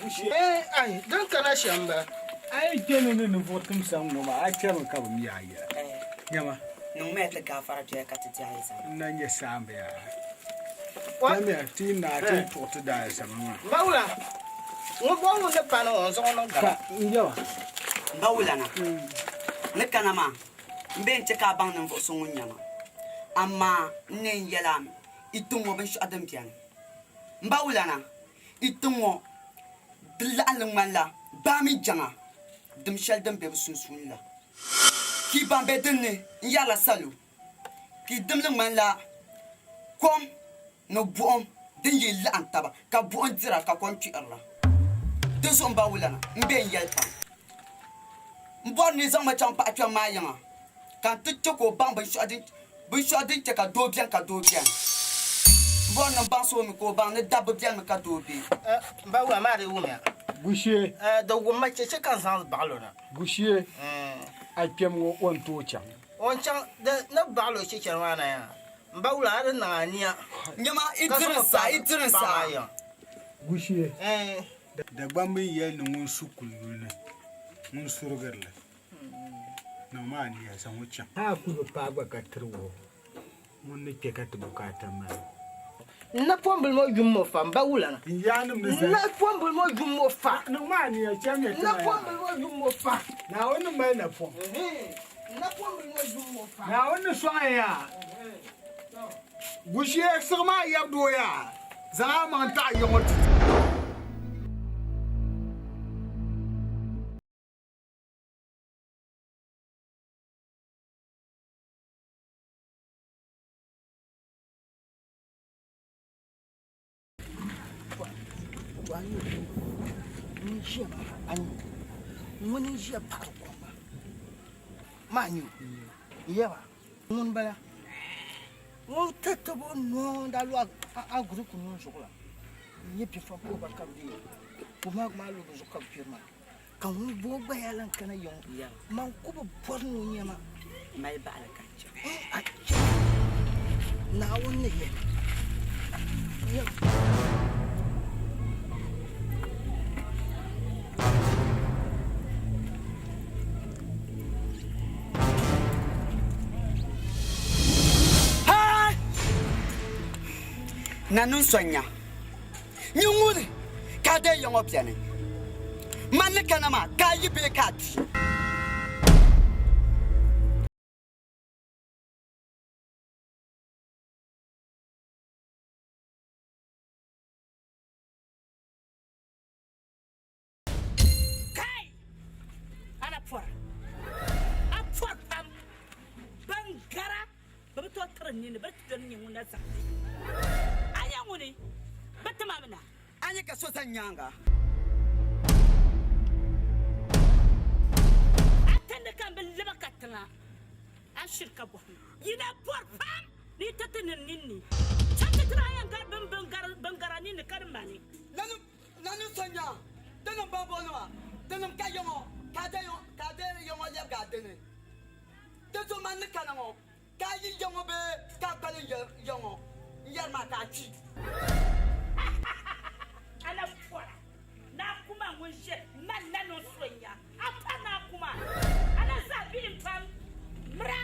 Gushee. Ai din kana shɛm ba. A yi kpe ni ni ninvuɣ timsa ŋ-ŋɔ maa, a chɛrimi ka bɛ mi a yɛla. Nyama. Niŋmiya ti gaafara doya ka ti di alizama. N na nyɛ saamba yaa. Chamiya ti yi naai ti ni tuɣi ti daalizama maa. M ba wula, ŋun bɔŋɔ ŋun ni pa ni ŋɔ n-zaŋ o niŋ gaba. Ka n yaba. M ba wulana, n ni kana maa, m be n-chɛ ka a baŋ ninvuɣ so ŋun nyɛ ma. Amaa n ni yɛn yɛl a mi, yi tiŋ ŋɔ binshɛɣu din beni. M ba wulana, yi tiŋ ŋɔ di laɣinli ŋmanila baa mini jaŋa dim shɛli din be bɛ sunsuuni la. Ka yi ban be din ni n-yɛrila salo, ka yi dimli ŋmanila kom ni buɣim din yi laɣim taba, ka buɣim dira ka kom kpihiri la. Di zuɣu m ba wulana, m be n-yɛli pam. M bɔri ni yi zaŋ ma chaŋ paɣ kpɛm maa yiŋa, ka n ti chɛ ka o baŋ binshɛɣu din chɛ ka doo beni ka doo beni. M bɔri ni m baŋsi o mi ka o baŋ ni dabba benimi ka doo be. M ba wula maa di wumya. Gushee. Di wum ma chɛ ka n zaŋ baɣil o na. Gushee, a kpɛm ŋɔ o ni tooi chaŋ. O ni chaŋ, di ni baɣil o chichɛri maa na yaa. M ba wula a di niŋ a nia. Nyama, yi diri n saha, yi diri n saha. Gushee, Dagbamba n-yɛli ni ŋun su kuli yuli ni ŋun surigiri li. Niŋ maa nia zaŋ o chaŋ. A kul bi paai gba ka tiri o ŋun ni kpe ka ti bukaata mali. N napɔmbili ŋɔ yum o fa, m ba wulana. N yaannim ni zali. N napɔmbili ŋɔ yum o fa. Niŋ maa nia chamiya ti ma yaa. N napɔmbili ŋɔ yum o fa. Naawuni ni mali napɔŋ. N napɔmbili ŋɔ yum o fa. Naawuni ni sɔŋ ya yaa. Gushie siɣim a yab doo yaa. Zaŋ a maŋ taɣi ya ŋɔ ti. Ŋuni n-ʒiya paɣiri kom maa? Maa nyo yɛba ŋuni bala ŋun tatabo noo n-daa lu a gurupu nuu zuɣu la n-nyɛ biɛfɔŋ ka bɛ deei o maa lu bɛ zuɣu ka bɛ kpiri maa. Ka ŋun bo gba yaa lan kana ya ŋɔ, man ku bi bɔri ni o nya ma. Mali baɣili ka n chɛ. A chɛ Naawuni ni yɛli. Nanim sonya. Nyin ŋuni ka a deei ya ŋɔ beni? Man ni kana maa ka a yi bee ka a kpi? Kai! A na pɔra. A pɔri pam. Ban gara bɛ bi tooi tiri n nini, bɛ ti doli nyɛ ŋun na zaŋ li. A nya ŋuni? Bɛ tim a mi na. A nya ka so zani nyaaŋa. A tandi ka m bi lɛbi katiŋa, a shiri ka bɔhim. Yi na pɔri pam ni yi ti ti nini ninni. Chaŋ ti tiri a yɛn gari bɛn gari a ninni ka di mani. Nanim so nya tinim bambɔŋɔnima, tinim ka ya ŋɔ, ka a deei ya ŋɔ lɛbigi a dini. Di zuɣu man ni kana ŋɔ, ka a yi ya ŋɔ bee ka a kpalim ya ŋɔ, n yɛri maa ka a kpi. A na pɔra ni a ku ma ŋun ʒe man na niŋ so nya, a pa ni a ku ma, a na zaa bihim pam. Mira!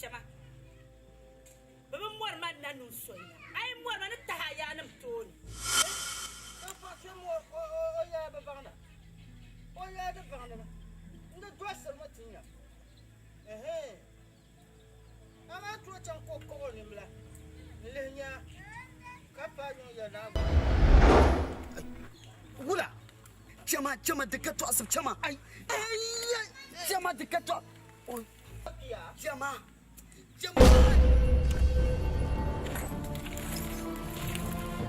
Chama. Bɛ bi mɔri ma na niŋ soli na. A yi mɔri ma ni tahi a yaanim tooni. Ka paɣ kpɛm ŋɔ o yɛla bi baŋda. O yɛla di baŋdimi. N di dɔɣisirimi ti nya. Ɛhɛin. Amaa tooi chaŋ ka o kɔɣ o nimbila n-lihi nya ka paai yuŋ yɛli naa gba. Wula! Chama, chama di ka tɔɣisibu, chama. Ai, ai, chama di ka tɔɣ. Chama, chama.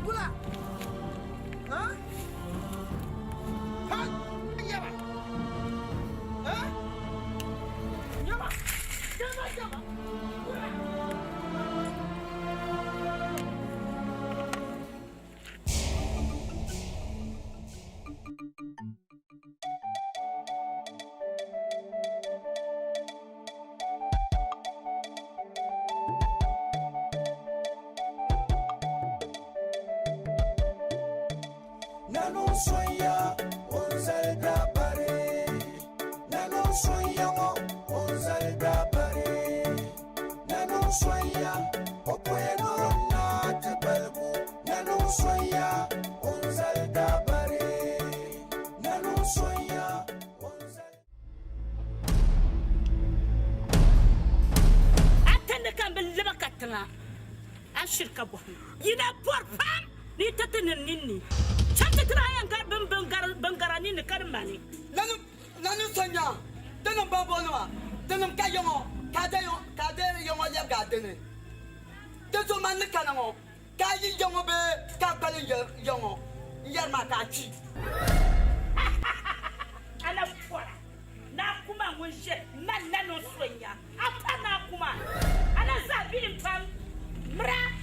Wula! Ha? Ha? Yaba! Ha? Yaba! Yaba, yaba! Wula! Nanu sonya o ni zali dabari Nanu sonya ŋɔ o ni zali dabari Nanu sonya o poya ni o naa ti baligu Nanu sonya o ni zali dabari Nanu sonya o ni zali A tandi ka m bi lib ka tiŋa, a shiri ka bɔhim. Yi na bɔri pam ni yi ti ti nir ninni. Cham ti tiri a yɛn gari bɛn gar a ninni ka di mani. Nanim so nya tinim bɔmbɔnima, tinim ka ya ŋɔ, ka a deei ya ŋɔ lɛbigi a dini. Di zuɣu man ni kana ŋɔ, ka a yi ya ŋɔ bee ka a kpalim ya ŋɔ, n yɛri maa ka a kpi. A na pɔra naa kuma ŋun ʒe man na niŋ so nya. A pa naa kuma, a na zaa bihim pam. Mira!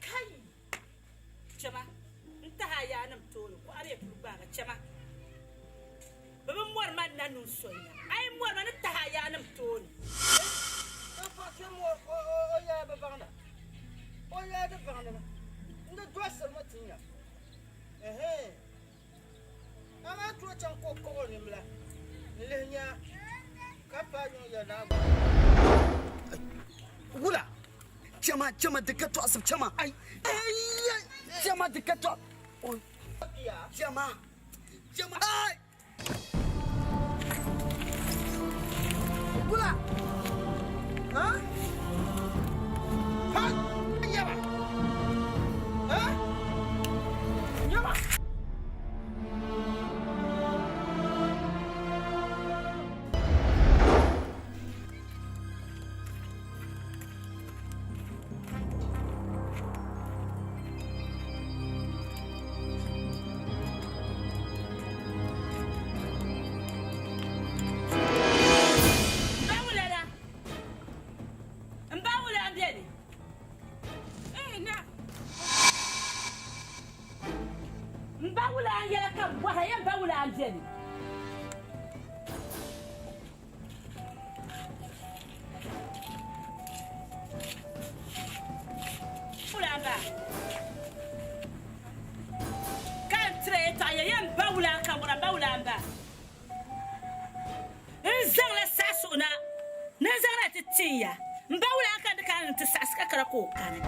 Kai! Chama, n tahi a yaanim tooni kuɣa bee puli gbaaga chama. Bɛ bi mɔri ma na niŋ soli na. A yi mɔri ma ni tahi a yaanim tooni. Ka paɣ kpɛm ŋɔ o yɛla bi baŋda. O yɛla di baŋdimi. N di dɔɣisirimi ti nya. Ɛhɛin. Amaa tooi chaŋ ka o kɔɣ o nimbila n-lihi nya ka paai yuŋ yɛli naa gba. Wula! Chama, chama di ka tɔɣisibu, chama. Ai, ai, chama di ka tɔɣ. Chama, chama, ai. Wula! Ha? Ha? Yaba! Ha? Yaba! M ba wula m-beni? Eh, na. M ba wula n-yɛla ka m bɔhira ya m ba wula m-beni? Ka n tiri yɛtɔɣa ya ya m ba wula ka bɔra m ba wula m ba n zaŋla saɣisigu na ni n zaŋla ti tin ya m ba wula ka di kana ni ti saɣisi ka kara ka o kani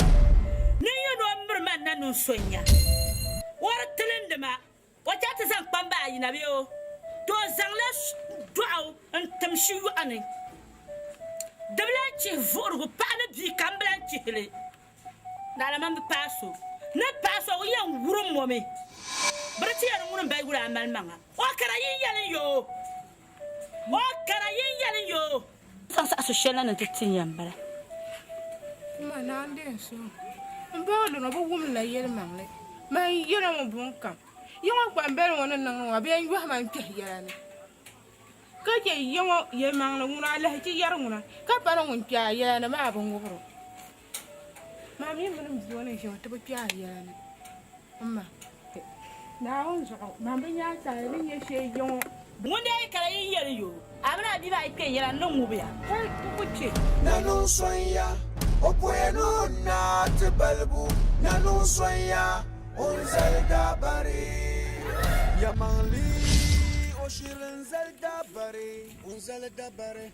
ni n yi ni o miri ma na ni n so nya o di tilindi ma. O chaŋ ti zaŋ kpamba ayi na bee o tooi zaŋla dɔɣu n-tim shiyɔɣu ni. Di bi lahi chihi vuhirigu paɣa ni bia kam bi lahi chihi li. Lala man bi paai so. Ni paai so o yɛn wurim o mi. Bɛ di ti yɛli ŋuni m-ba yuli a mali maŋa. O kara yi yɛli n-yo o. O kana yin yɛli yo. Zaŋ saɣisu shɛli na ni nti ti ya m-bala. Ma naa n-deei n suhu. M ba o lana o bi wumdila yɛlimaŋli. Man yɛla ŋɔ buŋkam. Yi ŋɔ kpambali ŋɔ ni niŋdi ŋɔ bee n-yɔhi ma n-kpɛhi yɛla ni. Ka chɛ yi ŋɔ yɛlimaŋli ŋuna alahichi yɛri ŋuna, ka pa ni ŋun kpe a yɛla ni maa bi ŋubir o. Maa mi mini m bia ŋɔ ni ʒiya ŋɔ ti bi kpe a yɛla ni. M ma, Naawuni zuɣu, man bi nya a taali ni nyɛ shɛli ya ŋɔ. Ŋun daa yi kana yi yɛli yo, a mini a bia maa yi kpe n yɛla n ni ŋubi ya. Hali ti ku kpe. Nanuŋ sonya, o poya ni o naa ti balibu. Nanuŋ sonya, o ni zali dabari. Yɛlimaŋli, o shiri n-zali dabari. O ni zali dabari.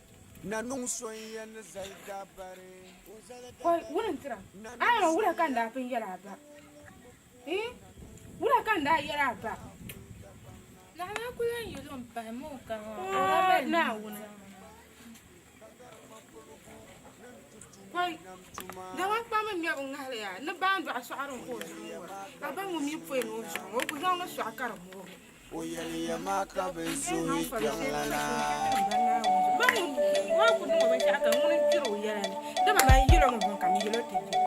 Nanuŋ sonya ni zali dabari. O ni zali Kɔi, wuni n-tira. A yɛli ma wula ka n daa pun yɛli a ba? Ii, wula ka n daa yɛli a ba? Naɣila ku lan yɛl o m-pahi ma o kani maa, o Oo, daa mali Naawuni. Kɔi, dama kpamba ŋmɛbu ŋahili yaa ni baandɔɣu sɔɣiri n-ka o zuɣu ŋ-wara. A ba ŋun mi pɔi ni o zuɣu ŋɔ, o ku zaŋ li sɔɣi ka di moogi. O yɛliya maa ka bɛ suhi kpiɔŋlana. Ba ŋun o ku niŋ o binshɛɣu kam ŋuni n-kpiri o yɛla ni, dama man yɛl o mi buŋ kam yɛl o ti je.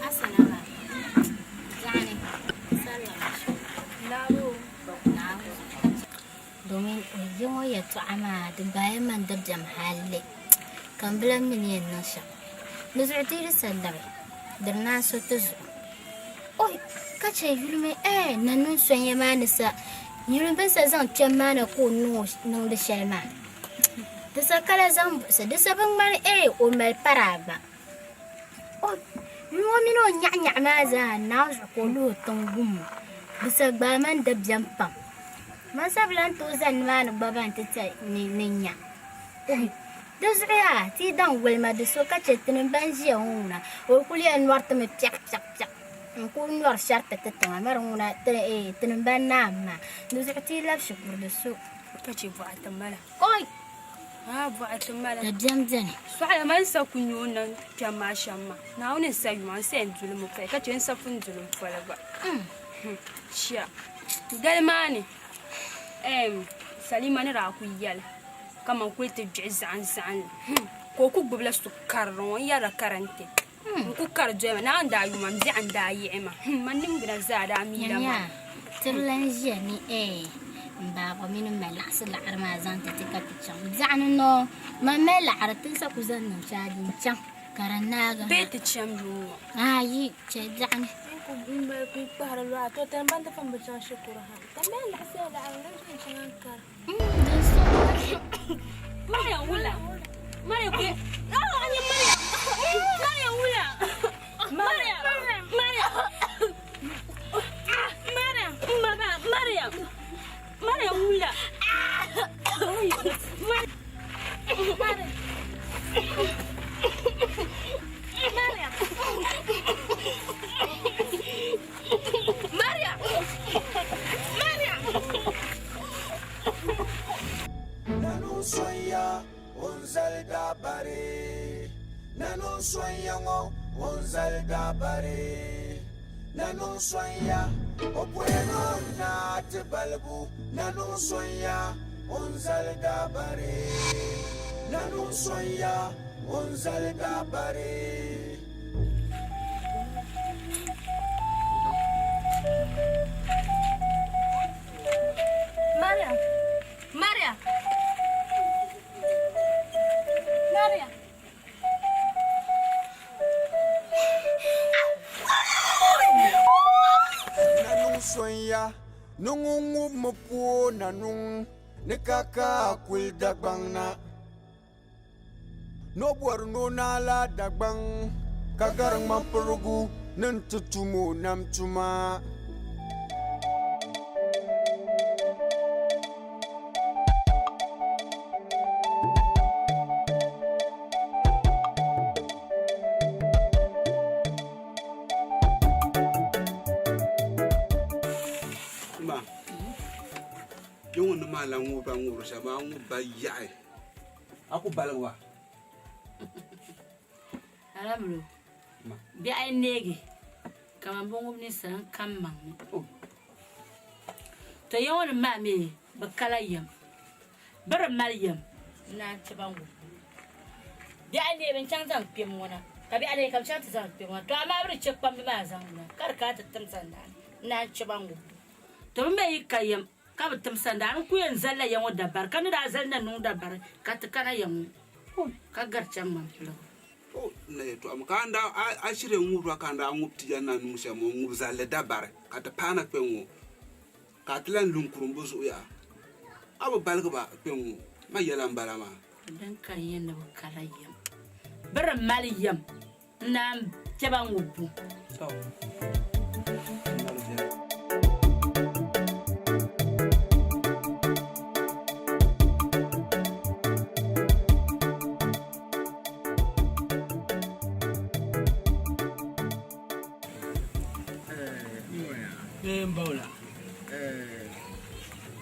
Assalamu alaikum. Zaani. Sallam. Domin o ya ŋɔ yɛtɔɣa maa di gbaaya ma dabiɛm halli ka m bi lan mi ni yɛn niŋ shɛm. Di zuɣu ti yi di sa labi, di di naan so ti zuɣu. Oi! Ka chɛ yuli mi ɛɛ Nanun Sonya maa ni sa yuli bɛ ni sa zaŋ kpɛm maa na ka o niŋ o niŋdi shɛli maa. Di sa ka la zaŋ buɣisi, di sa bi ŋmani ɛɛ o mali paraa gba. O yuli ŋɔ mini o nyaɣinyaɣi maa zaa Naawuni zuɣu ka o luhi o tiŋ gum o. Di sa gbaai ma ni dabiɛm pam. Man sa bi lan tooi zani nimaani gba ban ti tɛhi ni n nya. Ohi! Di zuɣu yaa, ti yi daŋ woli ma di so ka chɛ tinim ban ʒiya ŋɔ ŋuna, o kul yɛn nɔri ti mi piɛɣ piɛɣ piɛɣ n-kul nɔri shɛriti ti tiŋa miri ŋuna tinim ban naam maa. Di zuɣu ti yi labi shikuru di so. Ka chɛ bɔɣa ti mala. Oi! Aa bɔɣa ti mala. Dabiɛm beni. Sɔɣila man sa ku nya o ni kpɛm maa shɛm maa. Naawuni n-sa yuma n-sa yɛn duli mi pɔi ka chɛ n sa pun duli m poli gba. Shia! Dali maa ni, ɛɛm, Salima ni daa kul yɛli kaman kuli ti gbiɣi zaɣim zaɣimli, ka o kul gbubila su karili ŋɔ n-yɛrila karante n-ku kari doya maa. Naawuni daa yuma m biɛɣu n-daa yiɣi ma. Man niŋgbuna zaa daa miila Nyamiya, maa. tiri lan ʒiya ni ɛɛ m baaba mini m ma laɣisi laɣiri maa zaŋ ti ti ka ti chaŋ. Biɛɣu ni nɔɔ, man mali laɣiri ti ni sa ku zaŋ niŋ chaaji n-chaŋ ka di naagi ha. Bee ti cham yuŋ ŋɔ? Ayi, chɛ biɛɣu ni. N kpahiri lɔha, to tani ban ti pun bi chaŋ shikuru ha. Tamaya laɣisiya laɣiri n zaŋ chaŋ Ankara. Mariam wula. Mariam kwe. Ah, anya Mariam. Mariam wula. Mariam. Mariam. Mariam. Mama, Mariam. Mariam wula. Mariam. Mariam. Mariam. Mariam. Mariam. Nanu sonya o ni zali dabari. Nanu sonya ŋɔ o ni zali dabari. Nanu sonya o puya ni o naa ti balibu. Nanu sonya o ni zali dabari. Nanu sonya o ni zali dabari. Mariam! Mariam! Mariam! Nanuŋ sonya ni ŋun ŋubimi pooi nanuŋ ni ka ka kuli Dagbaŋ na. Ni o bɔri ni o naai la Dagbaŋ ka gari ŋmampirigu ni nti tum o nam tuma. Ma, yi ŋun ni maa lan ŋubi ba ŋubiri shɛm maa, a ŋubi ba yaɣi. A ku baligi ba. Alabilo, biɛɣu yi neegi kaman bɛ ŋubi ninsala n-kam maŋ ni. To ya ŋɔ nim maa mi bi kala yɛm. Bɛ di mali yɛm n-naan ti ba ŋubi. Biɛɣu neei bɛ ni chaŋ zaŋ kpɛm ŋɔ na, ka biɛɣu neei ka bɛ chaŋ ti zaŋ kpɛm ŋɔ na. To amaa bɛ di chɛ kpamba maa zaŋ na ka di kana ti tim sandaani n-naan chɛ ba ŋubi. To bɛ mi yi ka yɛm Ka bɛ tim sandaani n-ku yɛn zalila ya ŋɔ dabari, ka ni daa zali na niŋ dabari ka ti kana ya ŋɔ, ka gari chaŋ ŋmanpiligu. O na yɛtɔɣa mi, ka a ni daa a shiri yɛn ŋubiri ba ka a ni daa ŋub ti ya na niŋ shɛm ŋɔ, ŋub zalli dabari ka ti paana kpe ŋ-ŋɔ, ka a ti lan lu n-kurum bɛ zuɣu yaha. A bi baligi ba kpe ŋ-ŋɔ, ma yɛla m-bala maa. Din ka n yɛn ni bi kala yɛm, bɛ di mali yɛm n-naan chɛ ba ŋubbu.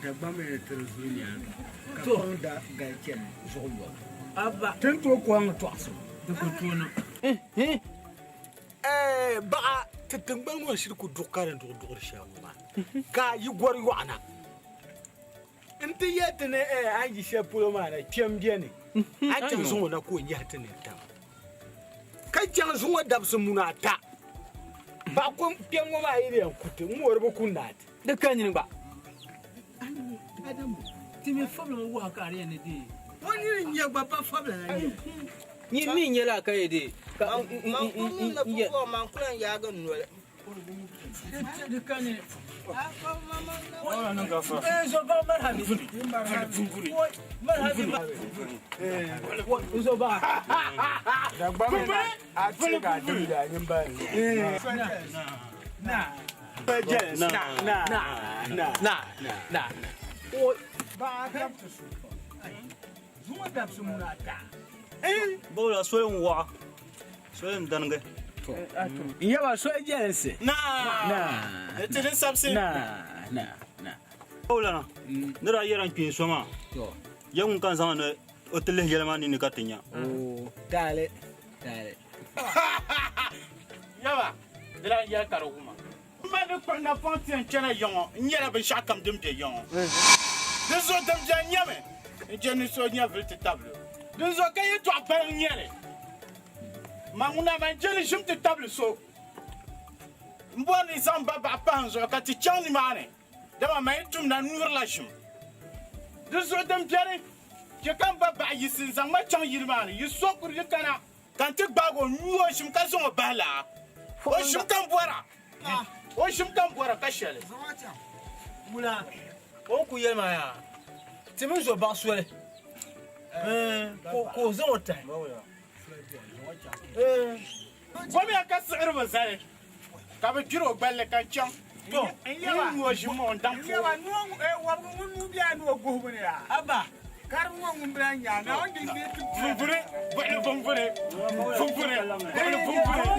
Dagbaŋ mi ni tiri zuli nyaaŋa ka kpaŋ da gali chani zuɣu yɔbu. Ti ni tooi kɔŋ tɔɣisibu. Di ku tooi niŋ. Baɣa ti tiŋgbani ŋɔ n-shiri ku duɣi ka di ni duɣi duɣiri shɛli ŋɔ maa, ka yi gɔri yɔɣu na nti yɛli ti ni a ni yi shɛli polo maa na kpɛm beni, a chaŋ zuŋɔ na ka o nyɛhi ti nintam, ka chaŋ zuŋɔ dabisi muna ata. Baɣa kom kpɛm ŋɔ maa yi di yɛn ku ti, n ŋɔ di bi ku naai ti. Di ka nyini gba. Adamu, Ti mi fabila ŋɔ wahi ka a di yɛn ni deei. O nini n-nyɛ gba pa fabila la nyɛ. Nyin mi n-nyɛ laa ka yi deei. Ka Man ku niŋ li pumpɔŋɔ, man ku lan yaagi n noli. Di kani. Zo baɣa marhabi. Marhabi. Zo baɣa. A ti ka dimdi a nyimba ni. Na. Na. Na. Na. Na. Na. Ba a dabsi so. Zuŋɔ dabsi muna ata. Bawla soli n waɣa soli n danigi. N yaba soli jɛlinsi. Na. Ti din sabisi. Na. Na. Na. Bawla ni daa yɛra n kpeen so maa ya ŋun ka n zaŋ ni o ti lihi yɛla maa nini ka ti nya. Taali. Taali. Yaba di lahi yɛli ka di wuma. M ma ni kpuɣi napɔŋ ti yɛn chana ya ŋɔ, n nyɛla binshɛɣu kam din be ya ŋɔ. Dinzuɣu din beni nyɛmi n je ni so nyɛvili ti tabili o. Dinzuɣu ka yɛtɔɣ baliŋ nyɛ li. Man ŋuna man je ni ʒim ti tabili so. M bɔri ni zaŋ ba baɣa pahi n zuɣu ka ti chaŋ nimaani, dama man yi tumda n nyurila ʒim. Dinzuɣu din beni, chɛ ka m ba baɣa yiɣisi n-zaŋ ma chaŋ yili maa ni, yi so kuri di kana. Ka n ti gbaag o n-nyu o ʒim ka zaŋ o bahi laa. O ʒim ka m bɔra. O ʒim ka m bɔra ka shɛli. Wula o ni ku yɛli maa yaa, ti mini zo baɣa soli ka o zaŋ o tahi. Gomiya ka siɣiri bi zali, ka bi gbiri o gballi ka n chaŋ. N yi nyu o ʒim maa o ni daŋ puhi. Wɔbigu ŋun nuu be a ni o guhibu ni yaa. Abba. Karim ŋɔ ŋun bila n-nya Naawuni din deei ti pia. Vunvuni, buɣili vunvuni, vunvuni, buɣili vunvuni,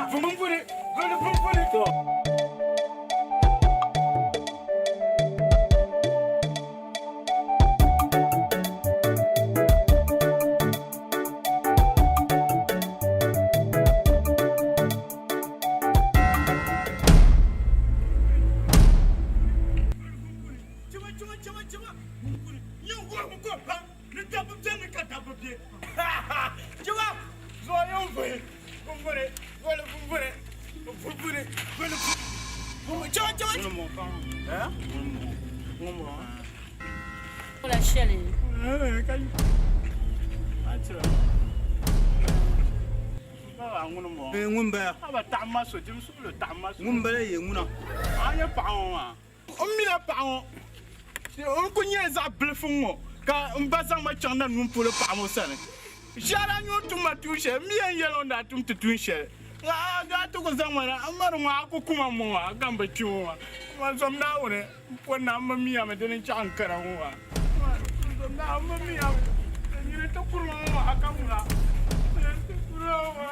vunvuni, buɣili vunvuni. Chima, chima, chima, chima. Nyin wuhimi ka o baŋ ni dabba beni ni ka dabba be. Chima, zuɣu yɛn vuhi vumbuni, voli vumbuni, vumbuni, voli vumbuni. Chima, chima, chima. Wula shɛli. Ŋun bala. Ŋun bala yɛ ŋuna. A nyɛ paɣa ŋɔ maa. N mila paɣa ŋɔ, n ku nyɛla zaɣ bilifu ŋ-ŋɔ ka m ba zaŋ ma chaŋ na nuu polo paɣa ŋɔ sani. Ʒiɛra n-nyɛ o tum ma tuun shɛli, m mi yɛn yɛli o ni daa tum ti tuun shɛli. A daa ti ku zaŋ ma na, m ma di ŋɔ a ku ku ma m-ŋɔ maa ka m bi kpi ŋɔ maa. Ma zom Naawuni, m pɔri na m bi mi ya mi dini n-chaɣ n kana ŋɔ maa. Ma zom Naawuni, m bi mi ya mi nyini ti kuri ma ŋɔ maa ka ŋuna. Ti kuri ma ŋɔ maa.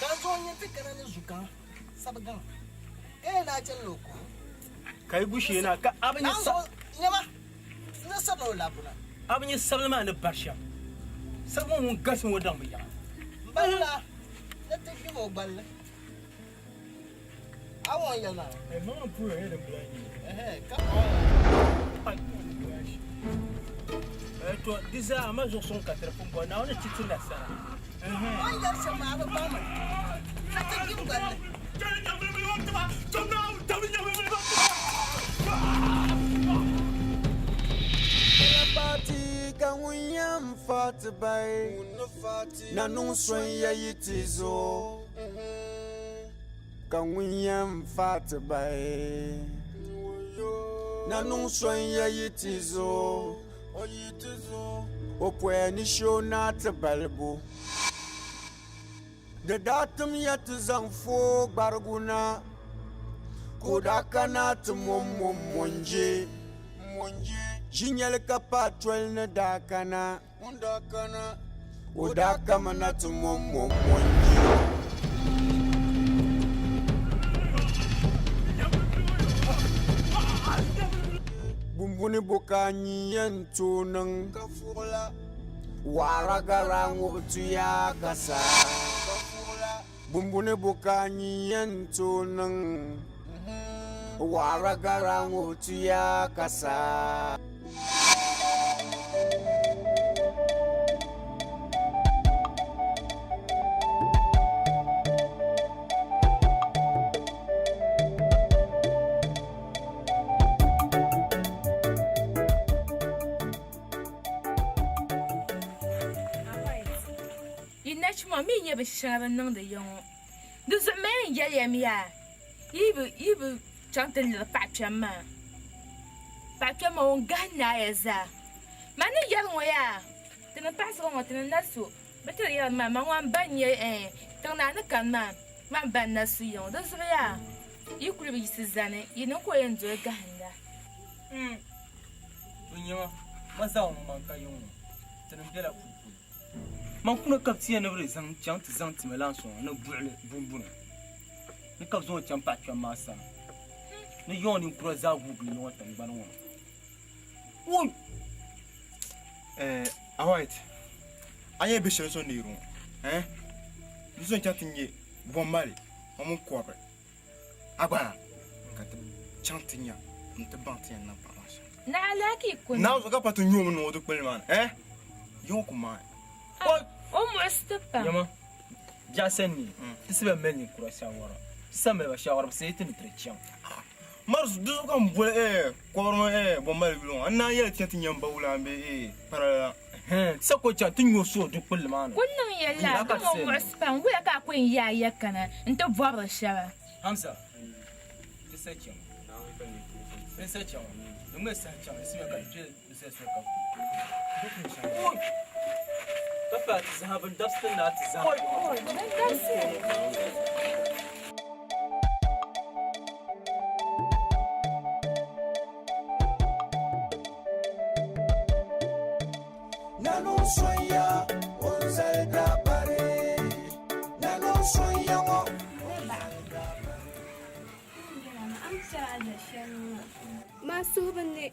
Ka n zuɣu nyini ti kana ni zugaŋ sabigaŋ ka yɛn daa chani ni o kuhi. Ka yi gu shee na ka a bi nya sa. Nyama, n ni sabila o labbu na. A bi nya sabili maa ni bari shɛm. Sabigi ŋɔ ŋun galisi ŋɔ daŋ bi yaɣi. M ba wula ni ti gbib o gballi. A wɔn yɛli maa. Mama puya yɛli din bila nyɛ. Ɛhɛ, ka To di zaa a ma zuɣu suŋ ka tiri pumpɔŋ Naawuni ti ti nasara. O ni yɛli shɛm maa a bi baŋ mi. Ni ti gbib gballi. Party ka ŋun yɛn fa ti bai na niŋ son ya yi ti zo ka ŋun yɛn fa ti bai na niŋ son ya yi ti zo o poya ni shoo naa ti balibu di daa tim ya ti zaŋ fooi gbarigu na ka o daa kana ti mɔmmɔm mɔnje Ʒinyɛli ka paai toli ni daa kana o daa kamina ti mɔmmɔm mɔnje. Bumbuni bo ka a nyin yɛn tooi niŋ Waɣira gara ŋubi tuya ka saa Bumbuni bo ka a nyin yɛn tooi niŋ Waɣira gara ŋubi tuya ka saa. Alahichi maa mi nyɛ binshɛŋa bɛ ni niŋdi ya ŋɔ. Di zuɣu man yɛn yɛli ya mi yaa, yi bi chaŋ ti liri paɣ kpɛm maa. Paɣ kpɛm maa o ni gahi naaya zaa. Man ni yɛli ŋɔ yaa, ti ni paɣisigu ŋɔ ti ni na so bɛ ti di yɛli ma, man ŋɔ m ba n-nyɛ ɛɛn tiŋ naa ni kani maa, man ba n-na su ya ŋɔ. Di zuɣu yaa, yi kul bi yiɣisi zani, yi ni ku yɛn doli gahinda. To nyama, ma zaŋ ŋɔ man ka yiŋ ŋɔ, tinim bela puli polo. Man kuna ka bɛ ti ya ni bɛ di zaŋ chaŋ ti zaŋ tima lan sɔŋ ni buɣili bumbuna ni ka bɛ zaŋ o chaŋ paɣ kpɛm maa sani ni yiŋɔ ninkura zaa guui gili yiŋɔ tiŋgbani ŋɔ ni. Woi! Eh, Await, a nyɛ bi shɛli so neeri ŋɔ, eh? Di so n-chaŋ ti nyɛ Bombali o mini kɔbiri. A gba ka ti chaŋ ti nya nti baŋ ti yɛn niŋ paɣa maa shɛm. Naɣila ka yi kuni. Naawuni ka pa ti nyo mi niŋ o dukpulli maa ni, eh? Yi ŋɔ ku maai. O muɣisi ti pam. Nyama, biɛɣu sani ni, ti si bɛn mali ninkura shaawara. Ti sa mali ba shaawara, bɛ sayi ti ni ti di chaŋ. Mari, di zuɣu ka m boli eh, kɔbiri ŋɔ eh, Bombali yuli ŋɔ. N naan yɛli ti chaŋ ti nya m ba wula m-be eh, parala la. Ti sa ka o chaŋ ti nyo so o dukpulli maa ni. Ku niŋ ya lala, dama o muɣisi pam. Wula ka a ku yɛn yaai ya kana nti bɔbiri shɛba? Hamza, ti sa chaŋ. Ti sa chaŋ. Di ŋmɛ saha chaŋ, di simya ka di kpe di sa soli ka ku. Ka paai ti zaha bin dabisi ti naai ti zaha. Bin dabisi? Man suhu bi ne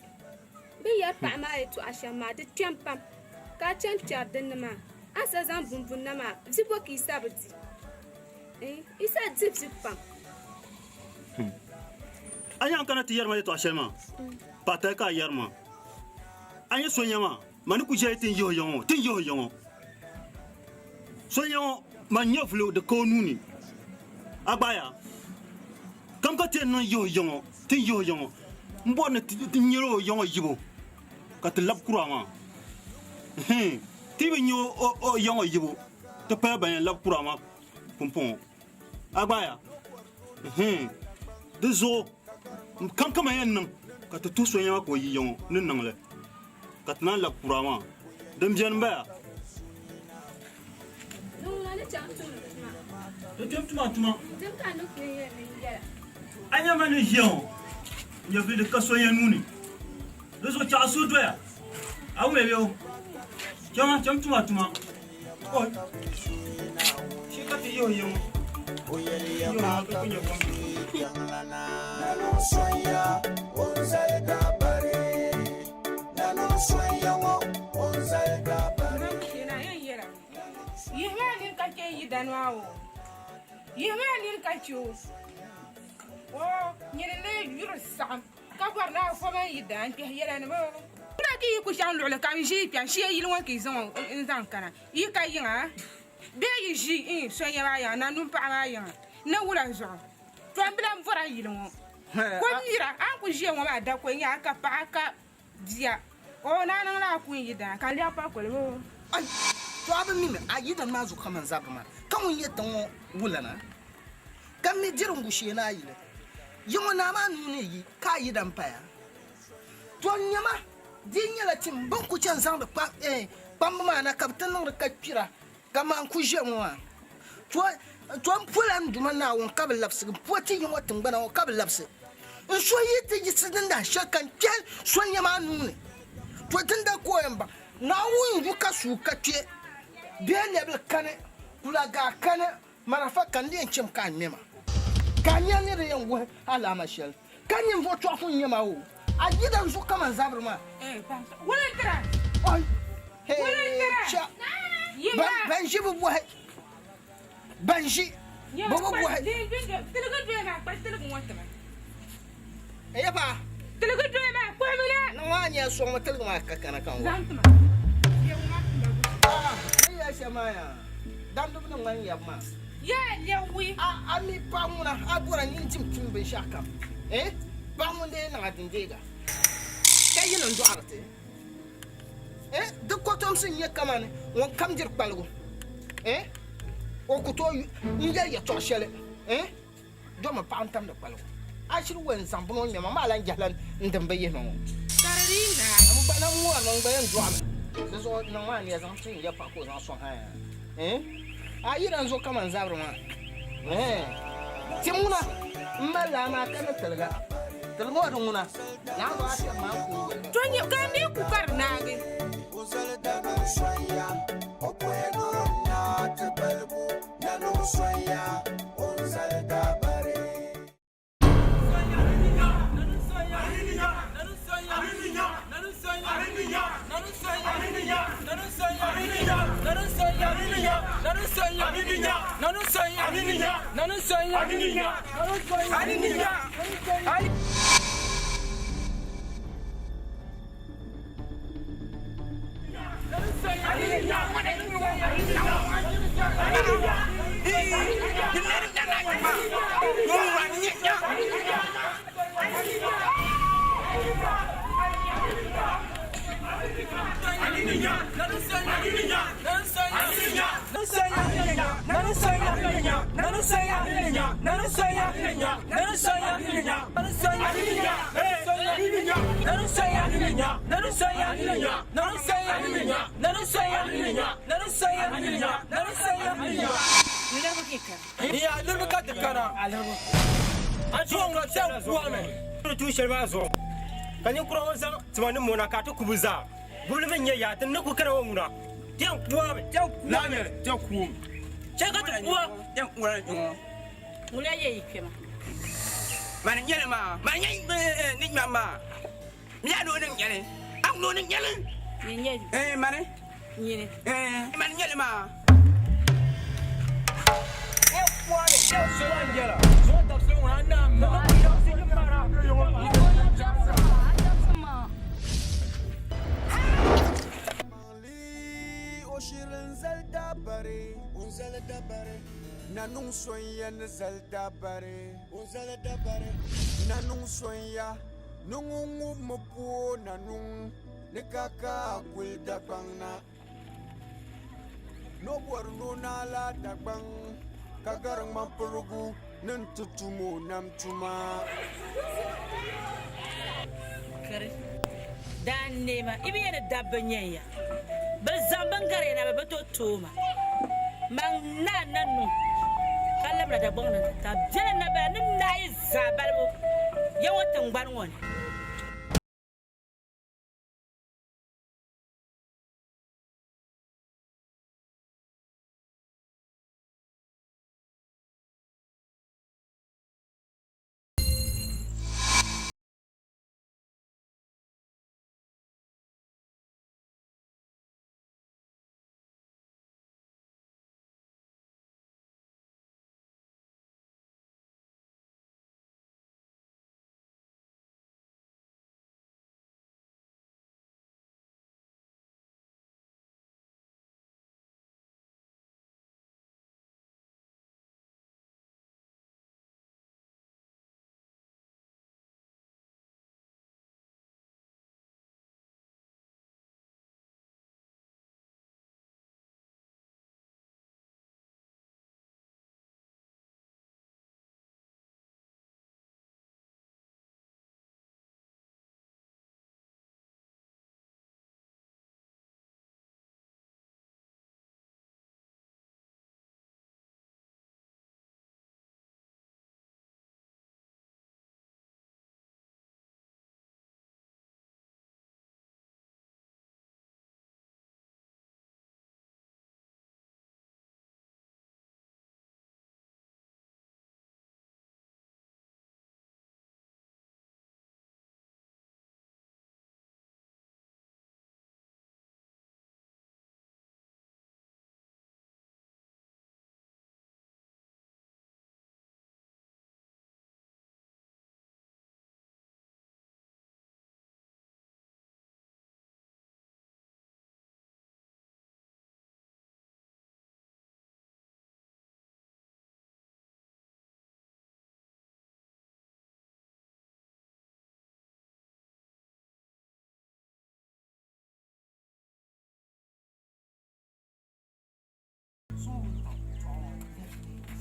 bɛ yɛri paɣa maa yɛtɔɣa shɛm maa di kpɛm pam ka a chani kpɛri dinni maa a ni sa zaŋ bumbuni na maa vi bɔ ka yi sa bi di yi sa di vi pam. A nyaŋ kana ti yɛri ma yɛtɔɣa shɛli maa paɣa tali ka a yɛri ma a nyɛ so nya maa ma ni ku ʒɛya ti ni yihi o ya ŋɔ ti ni yihi o ya ŋɔ so nya ŋɔ man nyɛ vuli di ka o nuu ni a gbaaya kam ka ti yɛn niŋ yihi o ya ŋɔ ti ni yihi o ya ŋɔ n bɔri ni ti nyɛla o ya ŋɔ yibu ka ti labi kura maa ti bi nyɛ o ya ŋɔ yibu ti pala ban yɛn labi kura maa pumpɔŋɔ A gbaaya di zuɣu kam ka man yɛn niŋ ka ti tuhi so nɛma ka o yi ya ŋɔ ni niŋ li ka ti naan labi kura maa. Din beni m-baya. Di kpɛm tuma tuma. A nya ma ni ʒiya ŋɔ nyɛvili di ka so ya nuu ni. Di zuɣu chaɣ a suhu doya. A wumya bee o? Chama, cham tuma tuma. Oi! Shi ka ti yihi o ya ŋɔ. Yihi o ŋɔ ka ku nya kom. Yihimi a nini ka chɛ yidana maa o. Yihimi a nini ka chɛ o. O nyini n-lee yuri saɣim. Ka bɔri ni a fo man yi daa n-kpɛhi yɛla ni bɛ. Kuna ka yi ku chaŋ luɣili kam ʒi kpɛm shee yili ŋɔ ka yi zaŋ o n-zaŋ kana yi ka yiŋa bee yi ʒi n sonya maa yiŋa nanum paɣa maa yiŋa ni wula zuɣu to m bi lan bɔra yili ŋɔ ko mira a ni ku ʒiya ŋɔ maa dako n-nyɛ a ka paɣa ka bia o ni a niŋla a ku n-yi daa ka n lɛbi pakoli bee. Ai! To a bi mi mi a yidana maa zuɣu kaman zabiri maa ka ŋun yɛ tiŋ ŋɔ wulana ka mi diri n-gu shee ni a yili. Yi ŋɔ naa maa nuu ni yi ka a yidan paya. To n nyama, di yi nyɛla tim bɛ ni ku chani zaŋdi kpamba maa na ka bɛ ti niŋdi ka kpira kaman ku ʒe ŋɔ maa. To, to m pola n Duuma Naawuni ka bi labisigi, m po ti yi ŋɔ tiŋgbana ŋɔ ka bi labisi. N suhu yi ti yiɣisi dindahin shɛli ka n kpɛhi so n nyama a nuu ni. To dinda ka o yɛn baŋ Naawuni yu ka suui ka kpe bee lɛbili kani, kulagaa kani. Marafa ka n di yɛn cham ka a ŋme ma, ka a nya ni di yɛn wuhi alaama shɛli, ka ninvuɣ tɔɣifu n-nyɛ ma o, a yidan zuɣu kaman zabiri maa. Oi! Hee! Cha! Ban ʒi bi bɔhi. Ban ʒi bi bi bɔhi. N paɣa. Niŋ a nya sɔŋmi tiligi maa ka kana ka n wahi. Ni yɛli shɛm maa yaa, damdibu ni ŋmani yɛbu maa. A mi paɣa ŋuna a bɔra nyin dim tum binshɛɣu kam. Paɣa ŋun dee niŋ a dindeega ka yi ni dɔɣiri ti. Di kɔtomsi n-nyɛ kamani ŋun kam diri kpaligu. O ku tooi n yɛli yɛtɔɣ shɛli eh domi paɣa n tamdi kpaligu. A shiri wo n-zaŋ bini o ŋmɛ ma maa lan jɛhila n dim bi yihi ma ŋɔ. Ka di dii naai. N gba na ŋɔrimi n gba yɛn dɔɣimi. Di zuɣu niŋ maa nia zaŋ ti n ya paɣa ka o zaŋ sɔŋ ha eh A yi dan zuɣu kaman zabiri maa eh Tim ŋuna m mali laa maa ka ni tiliga. Tiligi ŋɔ di ŋuna naa zuɣu a kpɛri maa n ku n yɛli. To nyɛ ka n dii ku ka di naagi. Ka ninkura ŋɔ zaŋ tima ni mona ka ti ku bɛ zaa. Bubili mi n-nyɛ yaa ti ni ku kana ŋɔ ŋuna. Tɛn kuami, tɛn kuami. Tɛn kuami. Chɛ ka ti kuwa. Tɛn kuami ŋɔ. Ŋuna yɛ yi kpɛma. Mani nyɛli maa, mani nyɛ ni ŋmɛm maa. Mi yaa noo ni nyɛli. A noo ni nyɛli. Ni nyɛli. Eh, mani. Nyini. Eh, mani nyɛli maa. O shiri n-zali dabari, o zali dabari. Nanuŋ sonya ni zali dabari, o zali dabari. Nanuŋ sonya ni ŋun ŋubimi pooi nanuŋ ni ka ka a kuli Dagbaŋ na. Ni o bɔri ni o naai la Dagbaŋ ka gari ŋmampirigu ni nti tum o nam tuma. Kari daa neema yi bi yɛn ni dabba nyɛ ya, bɛ zaŋ bɛn gari ya na bɛ bi tooi tooi ma. Man naa na niŋ ka labina Dagbaŋ ni nti ta bɛla nabaya ni naai zaa balibu ya ŋɔ tiŋgbani ŋɔ ni.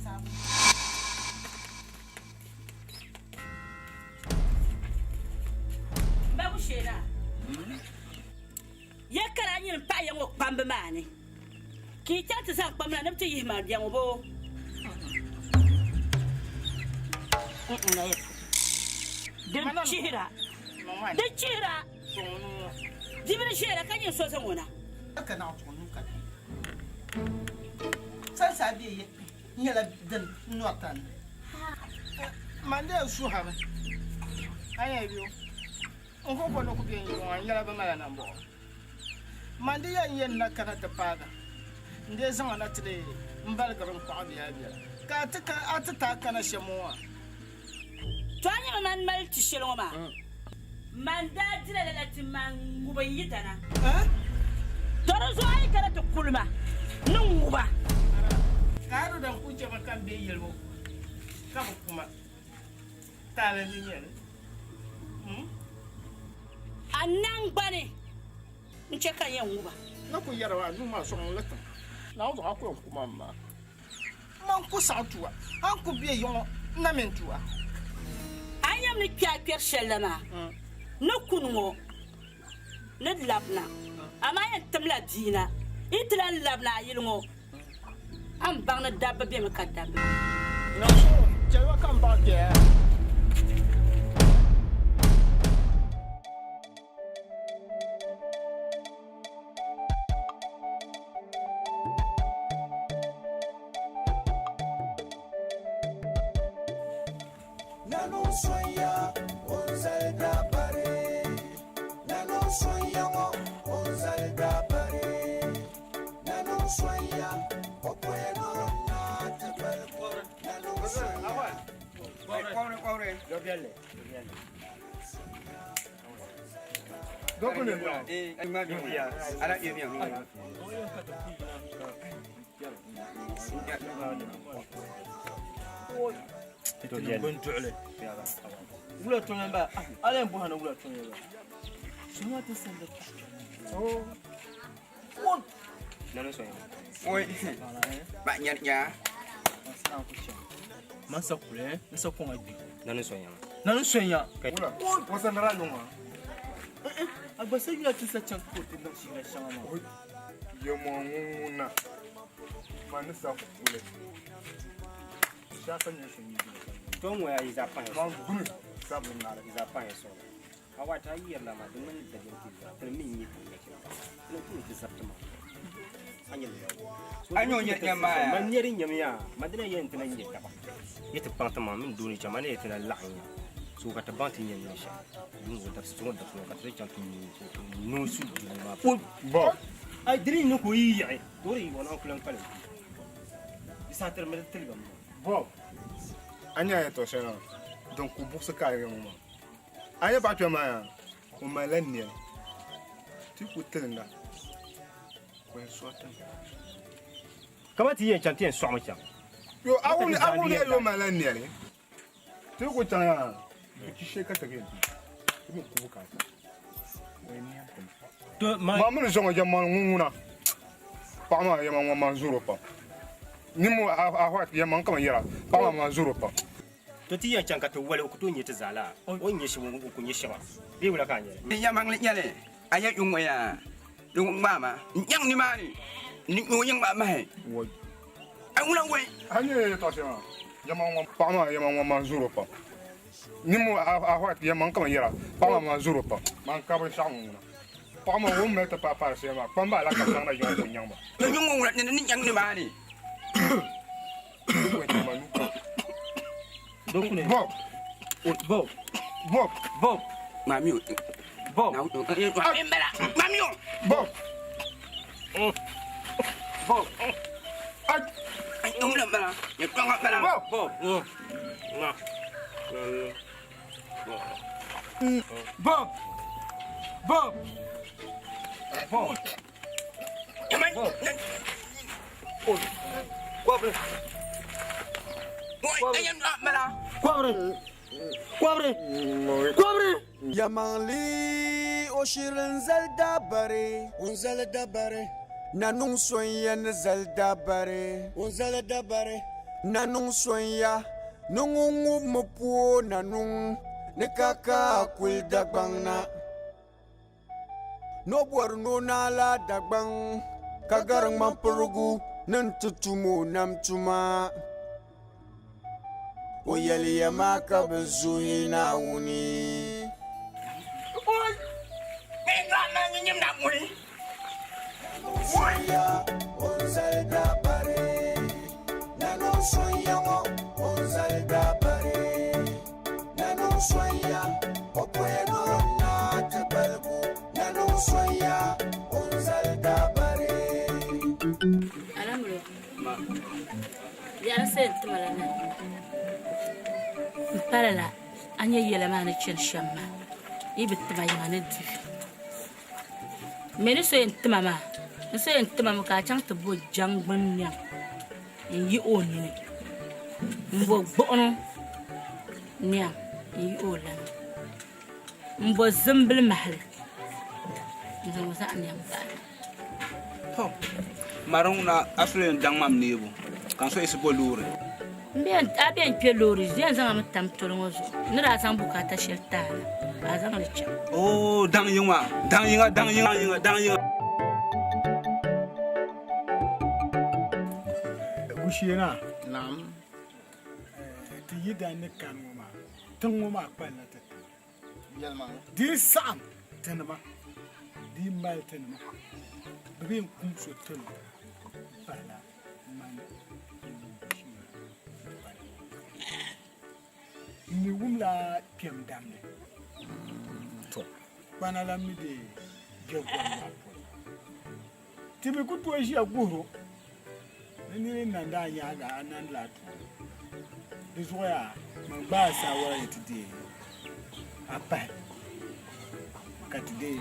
laasabu. Ba Busheena, ya kara a nyini paɣa ya ŋɔ kpambi maa ni ka yi chaŋ ti zaŋ kpam na ni bɛ ti yihi ma bia ŋɔ boo? Din chihira, din chihira, bibili ʒiɛla ka nyin so zaŋ o na. Sansa bɛ ye nyɛla din nɔri tandi. Man dee suhimi a yɛn yo n ku ko ni ku be n yiŋa n yɛla bi mala nambɔɣu. Man di yɛn yɛn na kana ti paagi n dee zaŋ a na ti dee m baligiri n kɔɣa biɛla biɛla ka a ti a ti taai kana shɛm ŋɔ maa. To a nyami man mali ti shɛli ŋɔ maa? Man daa dila lala ti man ŋubi n yidana. To di zuɣu a yi kana ti kuli ma, n ni ŋub a. Ka a di dan ku chɛ ba ka m be yɛlibu ka bɛ ku ma, taali n-di nyɛ li. A naŋgbani n-chɛ ka n yɛn ŋub a. N ni ku yɛri a nuu maa sɔŋ li tiŋa, Naawuni zuɣu a ku yɛn ku ma m-maa. Man ku saɣi tu a, a ni ku be yiŋɔ n na mi n-tu a. A ni yɛm ni kpe a kpɛri shɛli la maa ni kuni ŋɔ ni labina, amaa a yɛn timla bia na yi ti lan labina a yili ŋɔ, a ni baŋ ni dabba bemi ka dabba be. Nansuu, chɛliba ka m baɣa kpɛya. Wula tɔŋ n bala a lee bɔhi ni wula tɔŋ n bala soma ti sandi Man sa kuli n sa kɔŋa gbi nani sonya nani sonya wula o sandara yuŋa a gba sa yula ti sa chaŋ ka o ti niŋ shihira shɛŋa maa Yɛmɔ ŋun ŋuna ma ni sa kuli shasa nyɛ sun yi To ŋɔ ya yi zaa pahi Ma gbuni sa bi ŋari yi zaa pahi sɔŋ a waati a yi yɛrila maa di ŋmani dabiɛm ti zaa tini mi n-nyɛ ti nachimba tini ku ti zabiti maa a nyɛ li A nyɛ o nyɛ nyɛ maa ya. Man nyɛri nyɛm ya ma dina yɛn ti na nyɛ taba yi ti kpaŋ ti maŋ mini doo ni chaŋ ma ni yɛn ti na laɣim ya so ka ti baŋ ti nyɛ neen shɛli duu ŋɔ dabisi ŋɔ dabisi ŋɔ ka ti chaŋ ti noo su duu maa puuni. Bɔ. Ai dini ni ka o yi yiɣi ka o di yiɣi o naan ku lan kpalim duu di saha tiri mi di tiligi mi. Bɔ. A nya yɛtɔɣ shɛli maa din ku buɣisi ka a yɛli ŋɔ maa. A nya paɣa kpɛm maa yaa o malila nɛli ti ku tilinda ka o yɛn sɔɣi tiŋa. Kaman ti yɛn chaŋ ti yɛn sɔɣimi chaŋ. Yo, a wum a wum ni o malila nɛli ti ku chaŋ yaa buchi shee ka ti yɛn ti ti mi ku bukaata o yɛn nɛm ti mi. Maa mini zuŋɔ yɛmma ŋun ŋuna paɣa maa yɛmma ŋun maa zoro pam niŋmi a white yɛmma n kama yɛra paɣa maa maa zoro pam. To ti yɛn chaŋ ka ti wali o ku tooi nya ti zaa laa o ni nya shɛba o ku nya shɛba bee wula ka a nya li? N yɛlimaŋli nyɛli a yɛn yuŋ ŋɔ yaa di ŋmaai ma n nyaŋ nimaani ni o yiŋ maa mahi a ŋuna wai. A ni yɛn yɛtɔɣ shɛli maa, yɛma ŋɔ paɣa maa yɛma ŋɔ maa zoro pam. Niŋmi a white yɛma n kama yɛra paɣa maa maa zoro pam. Man ka binshɛɣu ŋɔ ŋuna paɣa maa o ni mali ti paai paari shɛli maa kpamba ala ka chaŋ na yiŋ o ku nyaŋ ba. Yuŋ ŋɔ ŋuna ni nyaŋ nimaani. Bob. Bob. Bob. Bob. Mami o. Bob. Mami o. Bob. Bob. Bob. Bob. Bob. Bob. Bob. Kɔbiri. Kɔbiri. Kɔbiri. Kɔbiri. Yɛlimaŋli o shiri n-zali dabari. O zali dabari. Nanuŋ so n-yɛn ni zali dabari. O zali dabari. Nanuŋ sonya ni ŋun ŋubimi pooi Nanuŋ ni ka ka kuli Dagbaŋ na. Ni o bɔri ni o naai la Dagbaŋ ka gari ŋmampirigu ni nti tum o nam tuma. O yɛliya maa ka bɛ zuhi Naawuni. M palila a nya yɛla maa ni chani shɛm maa yi bi tima yiŋa ni di vi. M mi ni so yɛn tima maa, n so yɛn tima mi ka a chaŋ ti bo jaŋgbuni nɛŋ n-yihi o nini m-bo gbuɣinu nɛŋ n-yihi o lana m-bo zimbili mahili n-zaŋ o zaɣ nɛŋ bahi. Tɔ! Mari ŋuna a suli yɛn daŋ ma m neebu ka n soyisi bo loori. A bɛn kpe loori yɛn zaŋ a mi tam toli ŋɔ zuɣu. N ni daa zaŋ bukaata shɛli ti a la, ka a zaŋ li chaŋ. Oo, daŋ yiŋa, daŋ yiŋa, daŋ yiŋa, yiŋa, daŋ yiŋa. Gushiena. Naam. Ti yi daa ni kani ŋɔ maa, tiŋ ŋɔ maa kpalila ti tiŋa. Yɛlimaŋli. Di yi saɣim tinima, di yi mali tinima, bɛ bi yɛn kum so talo m-pahila mani Gushiena pali. M mi wumla kpɛm damli. To. Kpana la mi dee je goli maa polo. Ti mi ku tooi ʒiya guhir o ni niri n-nandi a nyaaŋa a nandila a tooni. Di zuɣu yaa man gbaai saawara ni ti deei a pahi ka ti deei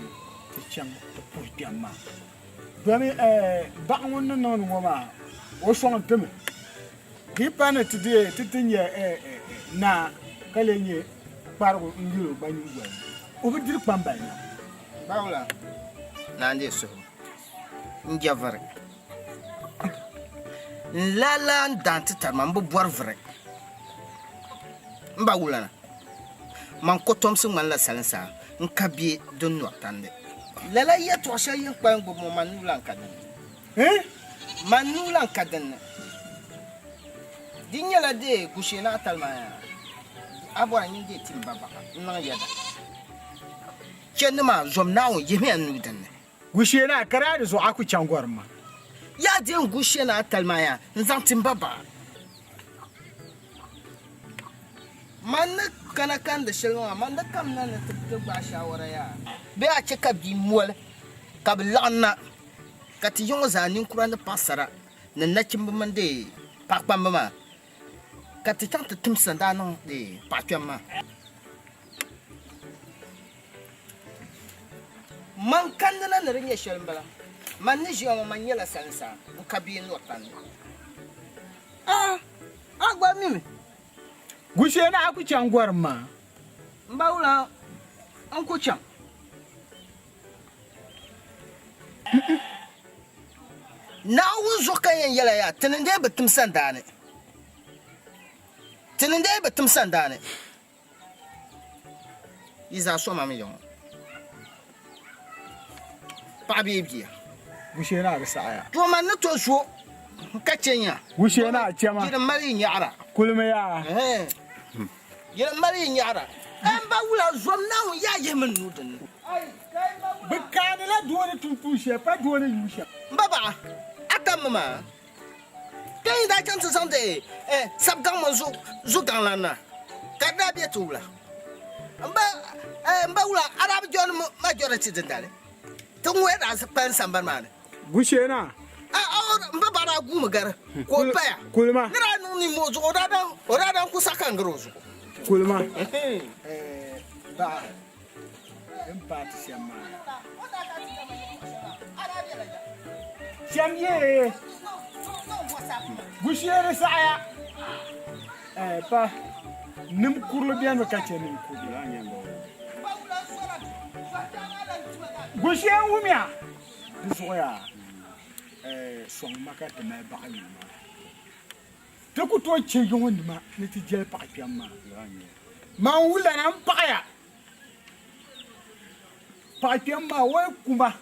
ti chaŋ ti puhi kpɛm maa. Domi baɣa ŋun ni niŋdi ŋɔ maa o sɔŋ ti mi. Di yi pa ni ti deei ti ti nya naa ka lee nyɛ kparigu n-yuli o gba nyingoli ni, o bi diri kpambali nam. Bawula naa n-deei suhibu n-je vuri. N lala n daan ti tari ma m bi bɔri vuri. M ba wulana, man kɔtomsi ŋmanila salinsaa n ka be din nɔri tandi. Lala yɛtɔɣ shɛli yi ni kpalim gbubi ŋɔ, man nuu lan ka din ni. Man nuu lan ka din ni. Di nyɛla dee Gushee Naa Talima yaa, a bɔra nyin dee ti m ba baɣa n-niŋ yɛda. Chɛ ni maa, zom Naawuni, yihimiya n nuu din ni. Gushee Naa, ka daa di zuɣu a ku chaŋ gɔrim maa. Yaa dee n Gushee Naa Talima yaa, n-zaŋ ti m ba baɣa. Man ni kana kandi shɛli ŋɔ maa, man di kamina ni ti gbaai shaawara yaa. Bee a chɛ ka bia moli ka bɛ laɣim na, ka ti yiŋɔ zaa ninkura ni paɣisara ni nachimba mini di paɣikpamba maa, ka ti chaŋ ti tim sandaa niŋ di paɣikpɛm maa. Man kandi na ni di nyɛ shɛli m-bala. Man ni ʒiya ŋɔ, man nyɛla salinsaa, n ka bia n-nɔri tandi. A, a gba mimi. Gushee ni a ku chaŋ gɔrim maa? M ba wula n ku chaŋ. Naawuni zuɣu ka n yɛn yɛla yaa, ti ni dee bi tim sandaani. Ti ni dee bi tim sandaani. Yi zaa soma mi ya ŋɔ. Paɣa bee bia? Gushee naa di saɣiya. To man ni to zo ka chɛ nya. Gushee naa chɛma. Yili mali yi nyaɣira. Kulimi yaa. Yili mali yi nyaɣira. N ba wula zom Naawuni yaa yihi mi n nuu din ni. Bɛ kaanila doo ni tum tuun shɛli pa doo ni yuui shɛm. M ba baɣa, a tam mi maa. Ka yi daa chaŋ ti zaŋ di sab gaŋ mini zu gaŋ lan na, ka di daa be ti wula? M ba wula, a daa bi jɔri majority dindali? Ti ŋuya daa kpalim sambani maa ni. Gushee-naa. M ba baɣa daa guumi gari ka o paya. Kulima. Ni daa niŋ nimmoo zuɣu, o daa dan ku saɣi ka n gari o zuɣu. Kulima. Baɣa, din paai ti shɛm maa. Shɛm yee. Gushieri saɣaya. Pa nim kurili beni mi ka chɛ nim kurili. Gushee wumya di zuɣu yaa sɔŋ ma ka ti mali baɣa yuli maa. Ti ku tooi chɛ yiŋɔ nima ni ti jɛli paɣa kpɛm maa. Man wulana m paɣiya paɣa kpɛm maa o yi ku ma,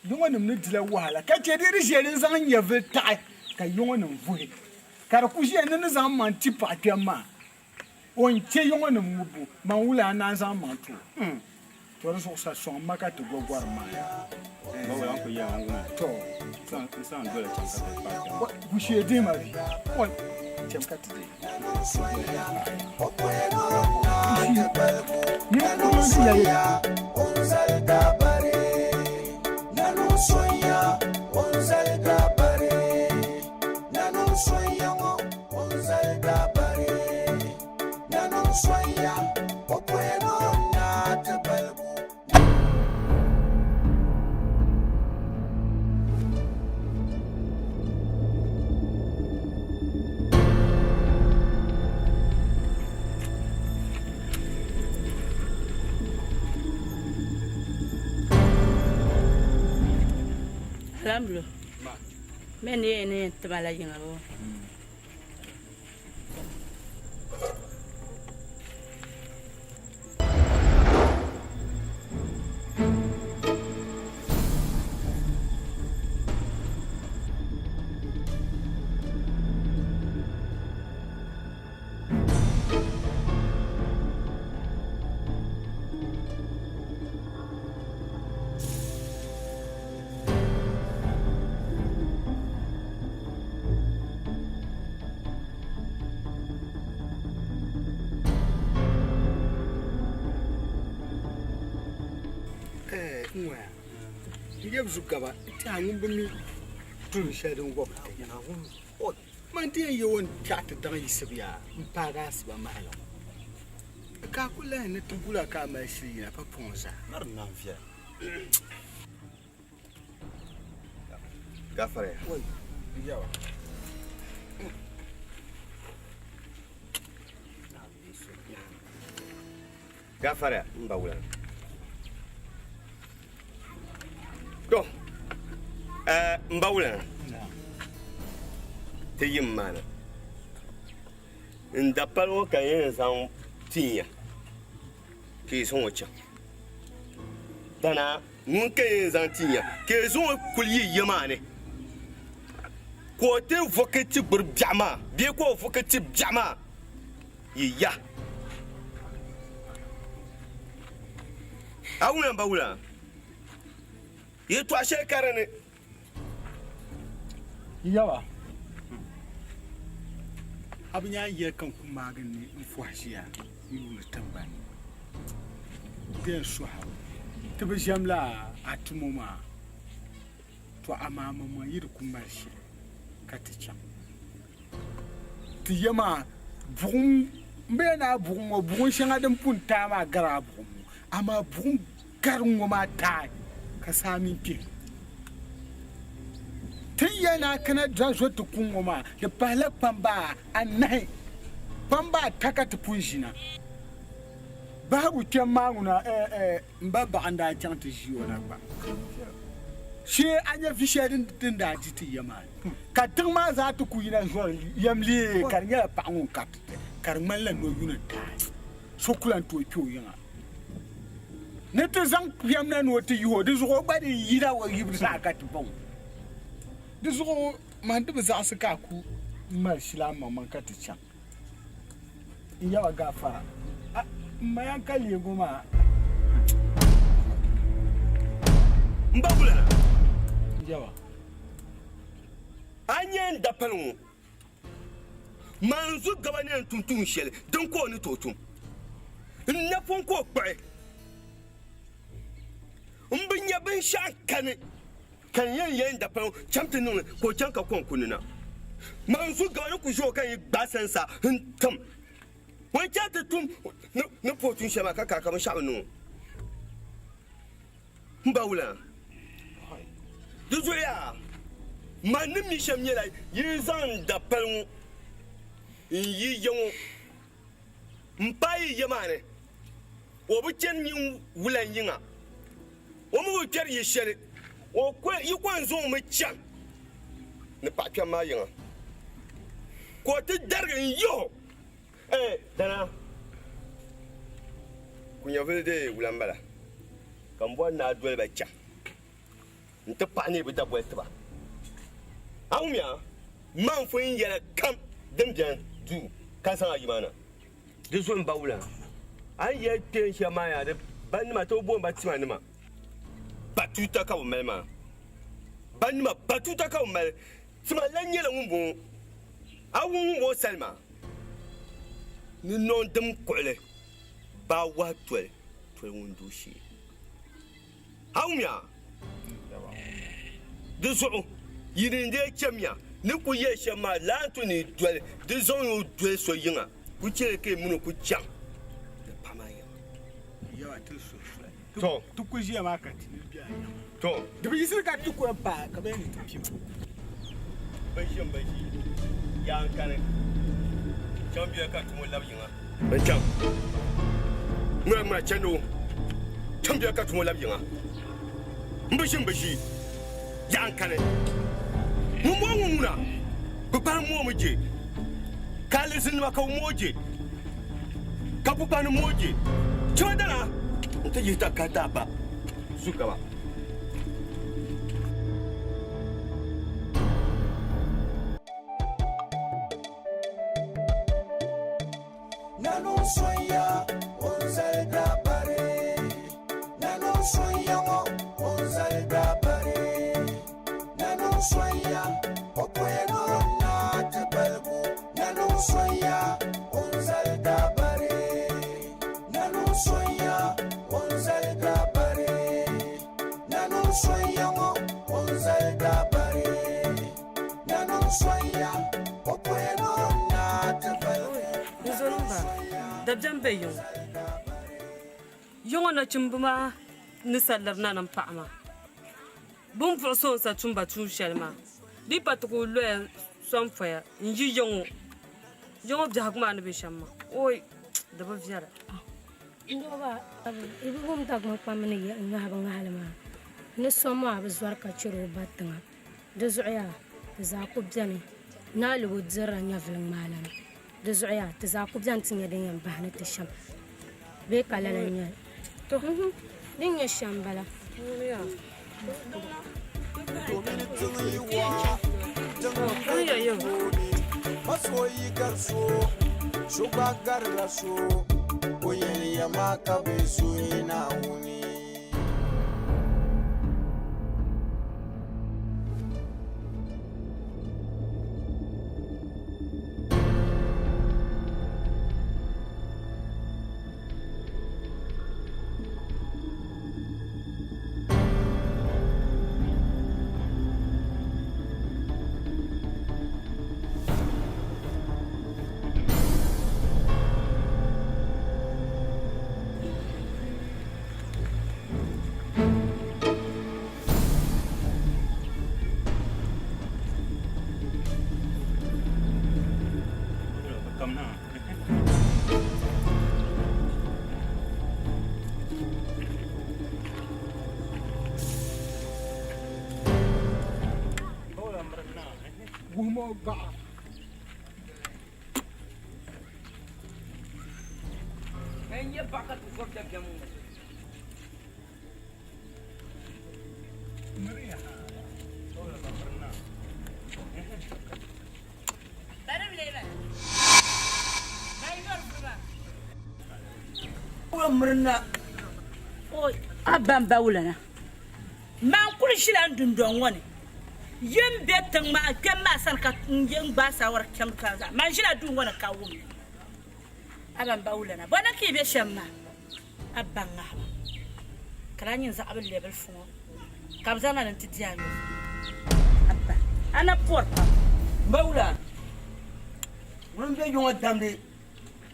yiŋɔnim ni dila wahala ka chɛ di di ʒiɛli n-zaŋ n nyɛvili taɣi ka yiŋɔnim vuhi ka di ku ʒiya ni ni zaŋ m maŋ ti paɣa kpɛm maa. O ni chɛ yiŋɔnim ŋubbu, man wula n naan zaŋ m maŋ ti o. To di zuɣu sa sɔŋ ma ka ti go gɔrim maa yaa. To gushee dihi ma vi. Oi, chɛm ka ti deei. Alhamdulillah. Mɛ ni yɛn ni yɛn tiba la yiŋa bɔ. N yɛbi zu gaba n tiɛha ŋun bi mi tulim shɛli din gɔbi ti man ti yɛn yɛ o ni tiɛhi ti daŋ yiɣisibu yaa n paagi asiba mahali ŋɔ ka a ku lahi ni ti gula ka a mali shili yina pa pɔŋ zaa. Gafariya. Oi, yawa. Gafariya n ba wulana. To, n ba wulana. Ti yim maana. N dapali ŋɔ ka n yɛn zaŋ tin ya ka yi zaŋ o chaŋ. Dana ŋun ka yɛn zaŋ tin ya ka yi zaŋ o kuli yi ya maa ni ka o ti vuki ti gburi biɛɣu maa bee ka o vuki ti biɛɣu maa yi ya. A wula m ba wula? Yɛtɔɣ shɛli ka di ni. Yawa, a bi nyaŋ yɛli ka n ku maagi n ni n-fɔhi ʒiya n-yuuni tiŋgbani ni. Di yɛn suhi a, ti bi ʒiɛmla a tumo maa, tɔ amaa maŋmaŋ yi di ku mali shili ka ti chaŋ. Ti ya maa buɣim, m bi yɛli ni a buɣim ŋɔ, buɣim shɛŋa din pun taai maa gari a buɣim ŋɔ, amaa buɣim gari ŋɔ maa taai ka saa mini kpihim. Ti ni yɛli ni a kana da zo ti kuŋ ŋɔ maa, di pahila kpamba anahi, kpamba ata ka ti pun ʒina. Bahigu kpɛm maa ŋuna, eh, eh, m ba baɣa n-daa chaŋ ti ʒi o na gba. Shee a nya vi shɛli din daa di ti ya maa ni, ka tiŋ maa zaa ti ku yina zɔri yɛm lee ka di nyɛla paɣa ŋun kariti ti, ka di ŋmanila nɔyuna taai. So ku lan tooi kpe o yiŋa ni ti zaŋ kpɛm na ni o ti yihi o, di zuɣu o gba di yila o yibu zaa ka ti baŋ o. Di zuɣu man ti bi zaɣisi ka a ku mali shili amaŋmaŋ ka ti chaŋ. N yaba gaafara, a m ma yan ka leego maa. M ba wula? N yaba. A nya n dapali ŋɔ? Man zu gaba ni yɛn tum tuun shɛli din ka o ni tooi tum. N napɔŋ ka o kpuɣi. M bi nya binshɛɣu kani ka n yɛn yɛli n dapali ŋɔ cham ti niŋ li ka o chaŋ ka kɔŋ kuni na. Man zu gaba ni ku ʒe o ka n yi gbaai sansa n-tim o ni chaŋ ti tum ni puhi tuun shɛli maa ka kari ka binshɛɣu bi niŋ o. M ba wula? Di zuɣu yaa, man ni mi shɛm nyɛla yi zaŋ n dapali ŋɔ n-yi ya ŋɔ m-paai yi ya maa ni. O bi chani nyin wula yiŋa, o mi bi kpɛri yi shɛli, yi ko n-zaŋ o mi chaŋ ni paɣ kpɛm maa yiŋa. Ka o ti darigi n-yih o. Ee, dana, kunyavuli dee wula m-bala, ka m bɔri ni a doli ba chaŋ nti paɣi ni bɛ daboli ti ba. A wumya, man fun yɛla kam din beni duu ka zaŋ a yi maa na. Di zuɣu m ba wula, a ni yɛli kpeen shɛba maa yaa di bannima ti bi booni ba timanima. Batuuta ka bɛ mali maa. Bannima batuuta ka bɛ mali. Tima lan nyɛla ŋun bɔŋɔ, a wum ŋun bɔŋɔ salima ni nɔŋdim kuɣili baa wahi toli toli ŋun doo shee. A wumya? Di zuɣu yi ni dee chamiya ni ku yɛli shɛm maa laa n-tu ni yi doli di zaŋ ya o doli so yiŋa ku chɛ ka yi min o ku chaŋ ni paɣa maa yiŋa. Yawa ti suhu soli. To. Ti ku ʒiya maa ka ti ni bɛ a yiŋa. To. Di bi yiɣisiri ka ti ku yɛn paai ka bɛ yɛn ni ti kpima. Bɛ ʒi m-ba ʒi yaa n-kani chaŋ bia ka tumo labi yiŋa. N chaŋ. Ŋuna ŋuna chandi o chaŋ bia ka tumo labi yiŋa. M bi ʒi m-bi ʒi yaa n-kani. Ŋun bɔŋɔ ŋɔ ŋuna kpukpali moomi je ka alizinnima ka o mooi je ka kpukpali mooi je. Chima dana n-ti yihi takahi ti a ba zu gaba. Nanuŋ sonya o ni zali dabari. Nanuŋ sonya ŋɔ o ni zali dabari. Nanuŋ sonya o poya ni o naai ti baligu. Nanuŋ sonya o ni zali dabari. Nanuŋ sonya o ni zali dabari. Nanuŋ sonya ŋɔ o ni zali dabari. Nanuŋ sonya o poya ni o naai ti baligu. N zonimba, dabiɛm be yiŋ. Yiŋɔ nachimba maa ni sa liri nanim paɣa maa. Bɛ ni buɣisi o n-sa tum ba tuun shɛli maa, di yi pa ti ka o loya sɔŋ poya n-yi yiŋɔ. Yiŋɔ biɛhigu maa ni be shɛm maa, ooi, di bi viɛla. N-duɣi ba, yi bi wum Dagbaŋ kpamba ni ŋahi bɛ ŋahili maa ni so maa bi zɔri ka chɛri o ba tiŋa. Di zuɣu yaa, ti zaa ku beni. Naa Lubu dirila nyɛvili ŋmaalana. Di zuɣu yaa, ti zaa ku beni ti nya din yɛn bahi ni ti shɛm bee ka lala n-nyɛ li. To, din nyɛ shɛm m-bala. Wuhimi o baɣa. A ba m ba wulana, man kuli ʒila n dundɔŋ ŋɔ ni. Yi ni be tiŋ maa kpɛm maa sani ka n gbaai saawara chaŋ ka zaa. Man ʒila duu ŋɔ ni ka wum li. A ba m ba wulana, bɔ ni ka yi be shɛm maa? A ba ŋahi ba, ka lahi nyin zaɣ bi lɛbilifu ŋɔ ka bɛ zaŋ na ni nti di a nyɔvili. A ba, a na pɔri pam. M ba wula, ŋuni m-be yiŋɔ damdi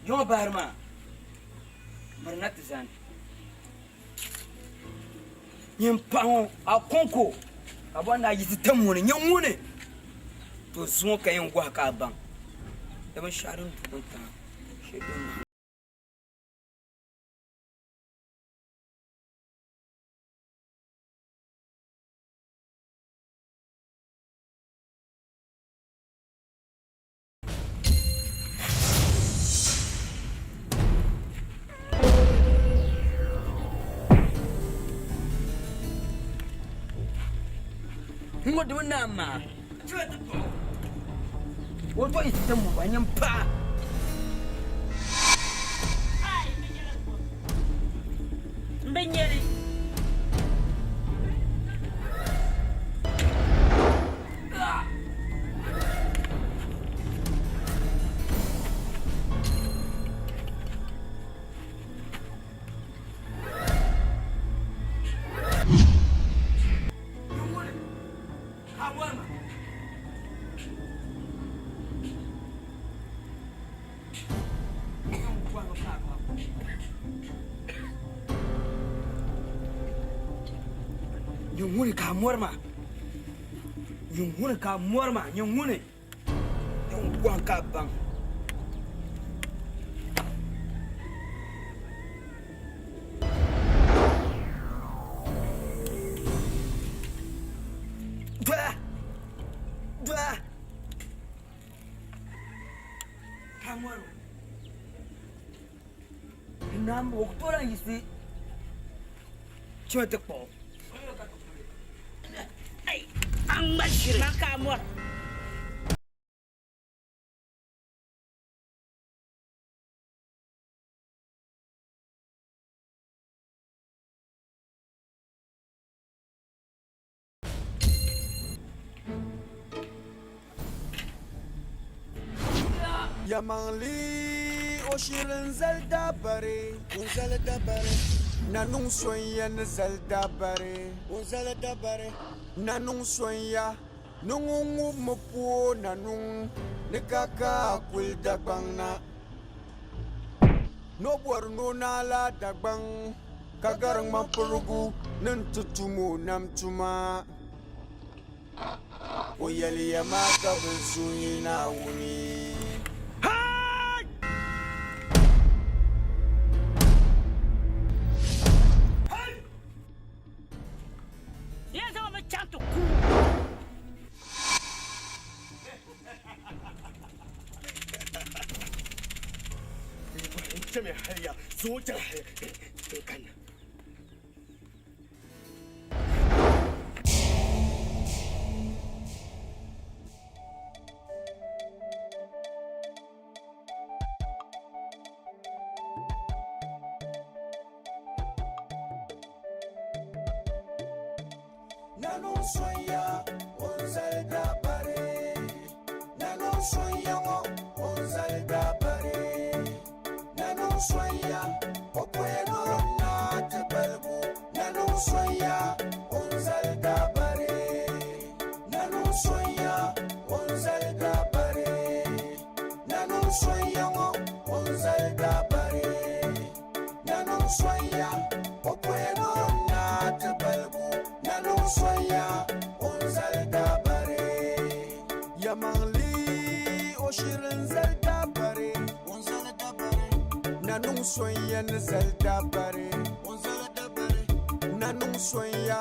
yiŋɔ bahiri maa, mirina ti zani. Nyin paɣa ŋɔ, a kɔŋko ka bɔri ni a yi ti tam ŋuni, nyin ŋuni? To zuŋɔ ka yɛn gɔhi ka a baŋ di binshɛɣu din du wuntaŋa shee din mahim. N-ŋɔ di bi naai maa. O to yi ti ti muba nyin paɣa. N bi nya li. Nyin ŋuni ka a mɔri maa nyin ŋuni ka a mɔri maa nyin ŋuni nyin gɔhi ka a baŋ. Doya! Doya! Ka mɔri o. Naam o ku tooi lan yiɣisi chɛ ti kpuɣ o. A ŋma ʒiri. Man ka a mɔri. Yɛlimaŋli o shiri n-zali dabari, o zali dabari. Nanuŋ so n-ya ni zali dabari, o zali dabari. Nanuŋ so n-ya ni ŋun ŋubimi pooi nanuŋ ni ka ka kuli Dagbaŋ na. Ni o bɔri ni o naai la Dagbaŋ ka gari ŋmampirigu ni nti tum o nam tuma. O yɛliya maa ka bɛ suhi Naawuni. Yɛn zaŋmi chaŋ ti ku. Chɛmi haliya zuŋɔ chɛŋ hali n kanna. Nanuŋ sonya o ni zali dabari. Nanuŋ sonya ŋɔ o ni zali dabari. Nanuŋ sonya o puya ni o naa ti baligu. Nanuŋ sonya o ni zali dabari. Nanuŋ sonya o ni zali dabari. Nanuŋ sonya ŋɔ o ni zali dabari. Nanuŋ sonya o puya ni o naa ti baligu. Nanuŋ sonya o ni zali dabari. Yɛlimaŋli o shiri n-zali dabari. O ni zali dabari. Nanuŋ sonya ni zali dabari. O ni zali dabari. Nanuŋ sonya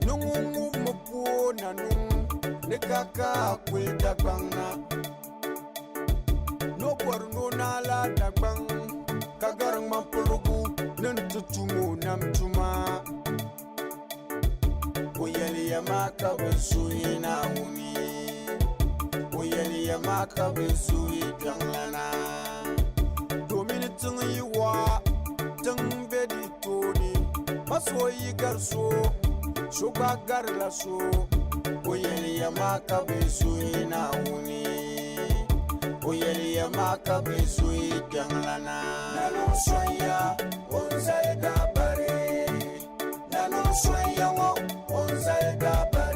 ni ŋun ŋubimi pooi nanuŋ ni ka ka kuli Dagbaŋ na. Ni o bɔri ni o naai la Dagbaŋ ka gari ŋmampirigu ni nti tum o nam tuma. O yɛliya maa ka bɛ suhi Naawuni. O yɛliya maa ka bɛ suhi Kpiɔŋlana. Domin tiŋ yi waɣa, tiŋ be di tooni. Ma so yi gari so, so gba garila so. O yɛliya maa ka bɛ suhi Naawuni. O yɛliya maa ka bɛ suhi Kpiɔŋlana. Nanuŋ sonya o ni zali dabari. Nanuŋ sonya ŋɔ o ni zali dabari.